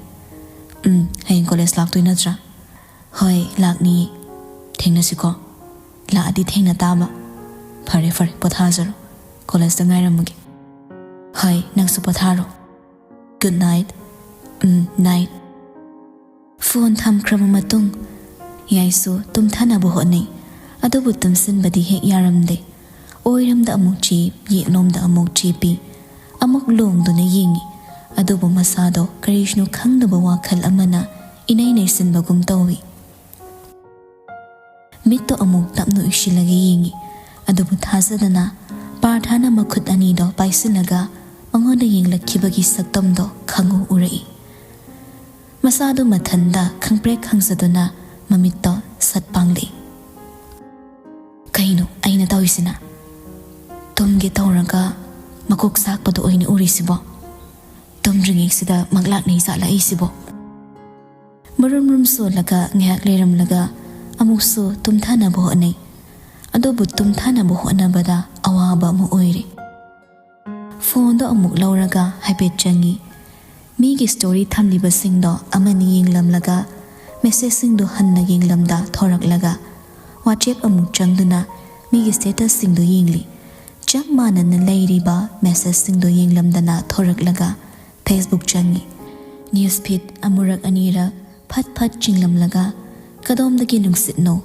"ꯎꯝ, ꯍꯌꯦꯡ ꯀꯣꯂꯦꯖ ꯂꯥꯛꯇꯣꯏ ꯅꯠꯇ꯭ꯔꯥ?" "ꯍꯣꯏ, ꯂꯥꯛꯅꯤꯌꯦ꯫" "ꯊꯦꯡꯅꯁꯤꯀꯣ꯫" "ꯂꯥꯛꯑꯗꯤ ꯊꯦꯡꯅ ꯇꯥꯕ꯫" "ꯐꯔꯦ, ꯐꯔꯦ, ꯄꯣꯊꯥꯖꯔꯣ꯫ ꯀꯣꯂꯦꯖꯇ ꯉꯥꯏꯔꯝꯃꯒꯦ꯫" "ꯍꯣꯏ, ꯅꯪꯁꯨ ꯄꯣꯊꯥꯔꯣ꯫ Good night꯫" "ꯎꯝ, night꯫" ꯐꯣꯟ ꯊꯝꯈ꯭ꯔꯕ ꯃꯇꯨꯡ ꯌꯥꯏꯁꯨ ꯇꯨꯝꯊꯅꯕ ꯍꯣꯠꯅꯩ꯫ ꯑꯗꯨꯕꯨ ꯇꯨꯝꯁꯤꯟꯕꯗꯤ ꯍꯦꯛ ꯌꯥꯔꯝꯗꯦ꯫ ꯑꯣꯏꯔꯣꯝꯗ ꯑꯃꯨꯛ ꯆꯦꯞ, ꯌꯦꯠꯂꯣꯝꯗ ꯑꯃꯨꯛ ꯆꯦꯞꯄꯤ꯫ ꯑꯃꯨꯛ ꯂꯣꯡꯗꯨꯅ ꯌꯦꯡꯉꯤ꯫ ꯑꯗꯨꯕꯨ ꯃꯁꯥꯗꯣ ꯀꯔꯤꯁꯤꯅꯣ ꯈꯪꯗꯕ ꯋꯥꯈꯜ ꯑꯃꯅ ꯏꯅꯩ ꯅꯩꯁꯤꯟꯕꯒꯨꯝ ꯇꯧꯏ꯫ ꯃꯤꯠꯇꯣ ꯑꯃꯨꯛ ꯇꯞꯅ ꯎꯏꯁꯤꯜꯂꯒ ꯌꯦꯡꯉꯤ꯫ ꯑꯗꯨꯕꯨ ꯊꯥꯖꯗꯅ ꯄꯥꯔꯊꯅ ꯃꯈꯨꯠ ꯑꯅꯤꯗꯣ ꯄꯥꯏꯁꯤꯜꯂꯒ ꯃꯉꯣꯟꯗ ꯌꯦꯡꯂꯛꯈꯤꯕꯒꯤ ꯁꯛꯇꯝꯗꯣ ꯈꯪꯎ ꯎꯔꯛꯏ꯫ ꯃꯁꯥꯗꯨ ꯃꯊꯟꯇ ꯈꯪꯄ꯭ꯔꯦꯛ ꯈꯪꯖꯗꯨꯅ ꯃꯃꯤꯠꯇꯣ ꯁꯠ ꯄꯥꯡꯂꯛꯏ꯫ ꯇꯧꯔꯤꯁꯤꯅ? ꯇꯨꯝꯒꯦ ꯇꯧꯔꯒ ꯃꯀꯣꯛ ꯆꯥꯛꯄꯗꯣ ꯑꯣꯏꯅ ꯎꯔꯤꯁꯤꯕꯣ? ꯇꯨꯝꯗ꯭ꯔꯤꯉꯩꯁꯤꯗ ꯃꯪꯂꯥꯛꯅꯩ ꯖꯥꯠꯂ ꯑꯩꯁꯤꯕꯣ? ꯃꯔꯨꯝ ꯔꯨꯝ ꯁꯣꯜꯂꯒ ꯉꯥꯏꯍꯥꯛ ꯂꯩꯔꯝꯂꯒ ꯑꯃꯨꯛꯁꯨ ꯇꯨꯝꯊꯅꯕ ꯍꯣꯠꯅꯩ꯫ ꯑꯗꯨꯕꯨ ꯇꯨꯝꯊꯅꯕ ꯍꯣꯠꯅꯕꯗ ꯑꯋꯥꯕ ꯑꯃ ꯑꯣꯏꯔꯦ꯫ ꯐꯣꯟꯗꯣ ꯑꯃꯨꯛ ꯂꯧꯔꯒ ꯍꯥꯏꯐꯦꯠ ꯆꯪꯉꯤ꯫ ꯃꯤꯒꯤ ꯁ꯭ꯇꯣꯔꯤ ꯊꯝꯂꯤꯕꯁꯤꯡꯗꯣ ꯑꯃꯅꯤ ꯌꯦꯡꯂꯝꯂꯒ, ꯃꯦꯁꯦꯖꯁꯤꯡꯗꯣ ꯍꯟꯅ ꯌꯦꯡꯂꯝꯗ ꯊꯣꯔꯛꯂꯒ, ꯋꯥꯆꯦꯞ ꯑꯃꯨꯛ ꯆꯪꯗꯨꯅ ꯃꯤꯒꯤ ꯁ꯭ꯇꯦꯇꯁꯁꯤꯡꯗꯣ ꯌꯦꯡꯂꯤ꯫ ꯆꯞ ꯃꯥꯟꯅꯅ ꯂꯩꯔꯤꯕ ꯃꯦꯁꯦꯖꯁꯤꯡꯗꯣ ꯌꯦꯡꯂꯝꯗꯅ ꯊꯣꯔꯛꯂꯒ ꯐꯦꯁꯕꯨꯛ ꯆꯪꯉꯤ꯫ ꯅ꯭ꯌꯨꯁ ꯐꯤꯗ ꯑꯃꯨꯔꯛ ꯑꯅꯤꯔꯛ ꯐꯠ ꯐꯠ ꯆꯤꯡꯂꯝꯂꯒ, ꯀꯗꯣꯝꯗꯒꯤ ꯅꯨꯡꯁꯤꯠꯅꯣ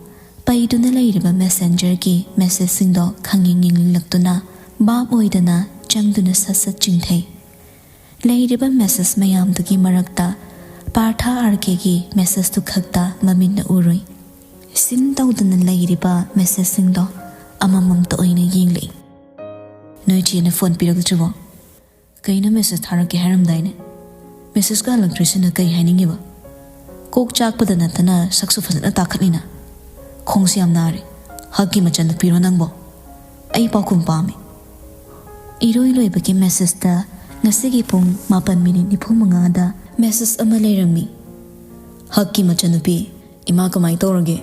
ꯄꯩꯗꯨꯅ ꯂꯩꯔꯤꯕ ꯃꯦꯁꯦꯟꯖꯔꯒꯤ ꯃꯦꯁꯦꯖꯁꯤꯡꯗꯣ ꯈꯪꯌꯦꯡ ꯌꯦꯡꯅꯤꯡꯂꯛꯇꯨꯅ, ꯚꯥꯞ ꯑꯣꯏꯗꯅ ꯆꯪꯗꯨꯅ ꯁꯠ ꯁꯠ ꯆꯤꯡꯊꯩ꯫ ꯂꯩꯔꯤꯕ ꯃꯦꯁꯦꯖ ꯃꯌꯥꯝꯗꯨꯒꯤ ꯃꯔꯛꯇ ꯄꯥꯔꯊ ꯑꯥꯔ ꯀꯦꯒꯤ ꯃꯦꯁꯦꯖꯇꯨ ꯈꯛꯇ ꯃꯃꯤꯠꯅ ꯎꯔꯨꯏ꯫ ꯁꯤꯟ ꯇꯧꯗꯨꯅ ꯂꯩꯔꯤꯕ ꯃꯦꯁꯦꯖꯁꯤꯡꯗꯣ ꯑꯃꯃꯝꯇ ꯑꯣꯏꯅ ꯌꯦꯡꯂꯛꯏ꯫ "ꯅꯣꯏ ꯆꯦꯅ ꯐꯣꯟ ꯄꯤꯔꯛꯇ꯭ꯔꯤꯕꯣ? ꯀꯩꯅꯣ, ꯃꯦꯁꯦꯖ ꯊꯥꯔꯛꯀꯦ ꯍꯥꯏꯔꯝꯗꯥꯏꯅꯦ? ꯃꯦꯁꯦꯖꯀ ꯍꯜꯂꯛꯇ꯭ꯔꯤꯁꯤꯅ ꯀꯩ ꯍꯥꯏꯅꯤꯡꯉꯤꯕ? ꯀꯣꯛ ꯆꯥꯛꯄꯗ ꯅꯠꯇꯅ ꯁꯛꯁꯨ ꯐꯖꯅ ꯇꯥꯈꯠꯂꯤꯅ꯫ ꯈꯣꯡꯁꯦ ꯌꯥꯝ ꯅꯥꯔꯦ꯫ ꯍꯛꯀꯤ ꯃꯆꯟꯗꯨ ꯄꯤꯔꯣ ꯅꯪꯕꯣ꯫ ꯑꯩ ꯄꯥꯎꯈꯨꯝ ꯄꯥꯝꯃꯤ꯫" ꯏꯔꯣꯏ ꯂꯣꯏꯕꯒꯤ ꯃꯦꯁꯦꯖꯇ ꯉꯁꯤꯒꯤ ꯄꯨꯡ ꯃꯥꯄꯟ ꯃꯤꯅꯤꯠ ꯅꯤꯐꯨ ꯃꯉꯥꯗ ꯃꯦꯁꯦꯖ ꯑꯃ ꯂꯩꯔꯝꯃꯤ꯫ "ꯍꯛꯀꯤ ꯃꯆꯟꯅꯨꯄꯤ, ꯏꯃꯥ ꯀꯃꯥꯏ ꯇꯧꯔꯒꯦ?"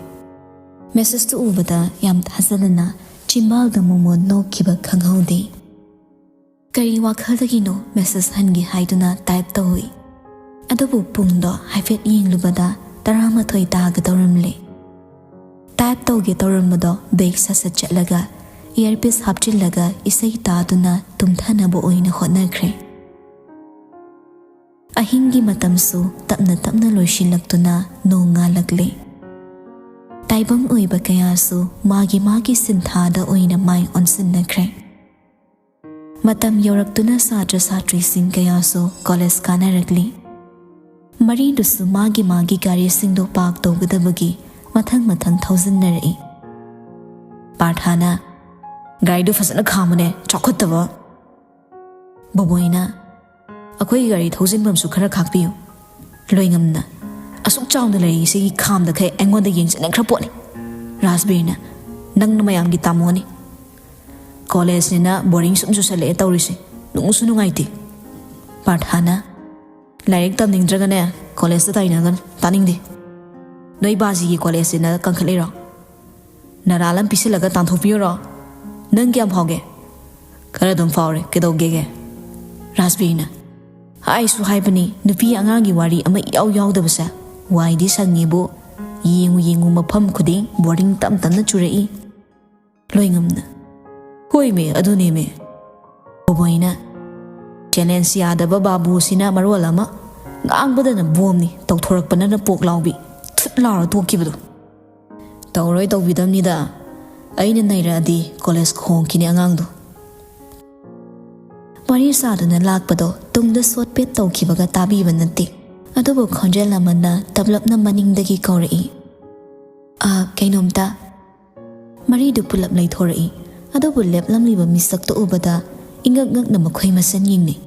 ꯃꯦꯁꯦꯖꯇꯨ ꯎꯕꯗ ꯌꯥꯝ ꯊꯥꯖꯗꯅ ꯆꯤꯝꯕꯥꯜꯗ ꯃꯣꯃꯣꯟ ꯅꯣꯛꯈꯤꯕ ꯈꯪꯍꯧꯗꯦ꯫ ꯀꯔꯤ ꯋꯥꯈꯜꯗꯒꯤꯅꯣ ꯃꯦꯁꯦꯖ ꯍꯟꯒꯦ ꯍꯥꯏꯗꯨꯅ ꯇꯥꯏꯞ ꯇꯧꯏ꯫ ꯑꯗꯨꯕꯨ ꯄꯨꯡꯗꯣ ꯍꯥꯏꯐꯦꯠ ꯌꯦꯡꯂꯨꯕꯗ ꯇꯔꯥꯃꯥꯊꯣꯏ ꯇꯥꯒꯗꯧꯔꯝꯂꯦ꯫ ꯇꯥꯏꯞ ꯇꯧꯒꯦ ꯇꯧꯔꯝꯕꯗꯣ ꯕꯦꯛ ꯁꯠ ꯁꯠ ꯆꯠꯂꯒ ꯏꯌꯥꯔꯄꯤꯁ ꯍꯥꯞꯆꯤꯜꯂꯒ ꯏꯁꯩ ꯇꯥꯗꯨꯅ ꯇꯨꯝꯊꯅꯕ ꯑꯣꯏꯅ ꯍꯣꯠꯅꯈ꯭ꯔꯦ꯫ ꯑꯍꯤꯡꯒꯤ ꯃꯇꯝꯁꯨ ꯇꯞꯅ ꯇꯞꯅ ꯂꯣꯏꯁꯤꯜꯂꯛꯇꯨꯅ ꯅꯣꯡ ꯉꯥꯜꯂꯛꯂꯦ꯫ ꯇꯥꯏꯕꯪ ꯑꯣꯏꯕ ꯀꯌꯥꯁꯨ ꯃꯥꯒꯤ ꯃꯥꯒꯤ ꯁꯤꯟꯊꯥꯗ ꯑꯣꯏꯅ ꯃꯥꯏ ꯑꯣꯟꯁꯤꯟꯅꯈ꯭ꯔꯦ꯫ ꯃꯇꯝ ꯌꯧꯔꯛꯇꯨꯅ ꯁꯥꯇ꯭ꯔ ꯁꯥꯇ꯭ꯔꯤꯁꯤꯡ ꯀꯌꯥꯁꯨ ꯀꯣꯂꯦꯖ ꯀꯥꯅꯔꯛꯂꯤ꯫ ꯃꯔꯤꯗꯨꯁꯨ ꯃꯥꯒꯤ ꯃꯥꯒꯤ ꯒꯥꯔꯤꯁꯤꯡꯗꯨ ꯄꯥꯔꯛ ꯇꯧꯒꯗꯕꯒꯤ ꯃꯊꯪ ꯃꯊꯪ ꯊꯧꯖꯤꯟꯅꯔꯛꯏ꯫ ꯄꯥꯔꯊꯥꯅ, "ꯒꯥꯔꯤꯗꯨ ꯐꯖꯅ ꯈꯥꯝꯃꯨꯅꯦ, ꯆꯥꯎꯈꯠꯇꯕ꯫" ꯕꯣꯕꯣꯏꯅ, "ꯑꯩꯈꯣꯏꯒꯤ ꯒꯥꯔꯤ ꯊꯧꯖꯤꯟꯐꯝꯁꯨ ꯈꯔ ꯈꯥꯛꯄꯤꯌꯨ꯫" ꯂꯣꯏꯉꯝꯅ, "ꯑꯁꯨꯛ ꯆꯥꯎꯅ ꯂꯩꯔꯤꯁꯤꯒꯤ ꯈꯥꯝꯗꯈꯩ ꯑꯩꯉꯣꯟꯗ ꯌꯦꯡꯁꯤꯟꯅꯈ꯭ꯔ ꯄꯣꯠꯅꯤ꯫" ꯔꯥꯖꯕꯤꯔꯅ, "ꯅꯪꯅ ꯃꯌꯥꯝꯒꯤ ꯇꯥꯃꯣꯅꯤ, ꯀꯣꯂꯦꯖꯅꯤꯅ ꯕꯣꯔꯤꯡ ꯁꯨꯝ ꯆꯨꯁꯜꯂꯛꯑꯦ ꯇꯧꯔꯤꯁꯦ꯫ ꯅꯨꯡꯁꯨ ꯅꯨꯡꯉꯥꯏꯇꯦ꯫ ꯄꯥꯔꯊꯥꯅ, "ꯂꯥꯏꯔꯤꯛ ꯇꯝꯅꯤꯡꯗ꯭ꯔꯒꯅꯦ, ꯀꯣꯂꯦꯖꯇ ꯇꯥꯏꯅꯒꯅꯨ, ꯇꯥꯅꯤꯡꯗꯦ꯫ ꯅꯣꯏ ꯕꯥꯖꯤꯒꯤ ꯀꯣꯂꯦꯖꯁꯤꯅ ꯀꯟꯈꯠꯂꯤꯔꯣ? ꯅꯔꯥꯜ ꯑꯃ ꯄꯤꯁꯤꯜꯂꯒ ꯇꯥꯟꯊꯣꯛꯄꯤꯌꯨꯔꯣ? ꯅꯪ ꯀꯌꯥꯝ ꯐꯥꯎꯒꯦ?" "ꯈꯔ ꯑꯗꯨꯝ ꯐꯥꯎꯔꯦ, ꯀꯩꯗꯧꯒꯦꯒꯦ?" ꯔꯥꯖꯕꯤꯔꯅ, "ꯍꯥꯏꯁꯨ ꯍꯥꯏꯕꯅꯤ, ꯅꯨꯄꯤ ꯑꯉꯥꯡꯒꯤ ꯋꯥꯔꯤ ꯑꯃ ꯏꯌꯥꯎ ꯌꯥꯎꯗꯕꯁꯦ꯫ ꯋꯥꯏꯗꯤ ꯁꯪꯉꯤꯕꯨ, ꯌꯦꯡꯉꯨ ꯌꯦꯡꯉꯨ ꯃꯐꯝ ꯈꯨꯗꯤꯡ ꯕꯣꯔꯤꯡ ꯇꯝ ꯇꯝꯅ ꯆꯨꯔꯛꯏ꯫" ꯂꯣꯏꯉꯝꯅ, "ꯍꯣꯏꯃꯦ, ꯑꯗꯨꯅꯦꯃꯦ꯫" ꯕꯣꯕꯣꯏꯅ, "ꯆꯦꯂꯦꯟꯖ ꯌꯥꯗꯕ ꯕꯥꯕꯨꯁꯤꯅ ꯃꯔꯣꯜ ꯑꯃ, ꯉꯥꯡꯕꯗꯅ ꯕꯣꯝꯅꯤ, ꯇꯧꯊꯣꯔꯛꯄꯅꯅ ꯄꯣꯛ ꯂꯥꯎꯕꯤ, ꯊꯨꯠ ꯂꯥꯎꯔ ꯇꯣꯛꯈꯤꯕꯗꯣ꯫ ꯇꯧꯔꯣꯏ ꯇꯧꯕꯤꯗꯝꯅꯤꯗ, ꯑꯩꯅ ꯅꯩꯔꯛꯑꯗꯤ ꯀꯣꯂꯦꯖ ꯈꯣꯡꯈꯤꯅꯤ ꯑꯉꯥꯡꯗꯣ꯫" ꯋꯥꯔꯤ ꯁꯥꯗꯨꯅ ꯂꯥꯛꯄꯗꯣ ꯇꯨꯡꯗ ꯁꯣꯠꯄꯦꯠ ꯇꯧꯈꯤꯕꯒ ꯇꯥꯕꯤꯕ ꯅꯠꯇꯦ꯫ ꯑꯗꯨꯕꯨ ꯈꯣꯟꯖꯦꯜ ꯑꯃꯅ ꯇꯞꯂꯞꯅ ꯃꯅꯤꯡꯗꯒꯤ ꯀꯧꯔꯛꯏ, "ꯑ, ꯀꯩꯅꯣꯝꯇ꯫" ꯃꯔꯤꯗꯨ ꯄꯨꯂꯞ ꯂꯩꯊꯣꯔꯛꯏ꯫ ꯑꯗꯨꯕꯨ ꯂꯦꯞꯂꯝꯂꯤꯕ ꯃꯤꯁꯛꯇꯨ ꯎꯕꯗ ꯏꯉꯛ ꯉꯛꯅ ꯃꯈꯣꯏ ꯃꯁꯦꯟ ꯌꯦꯡꯅꯩ꯫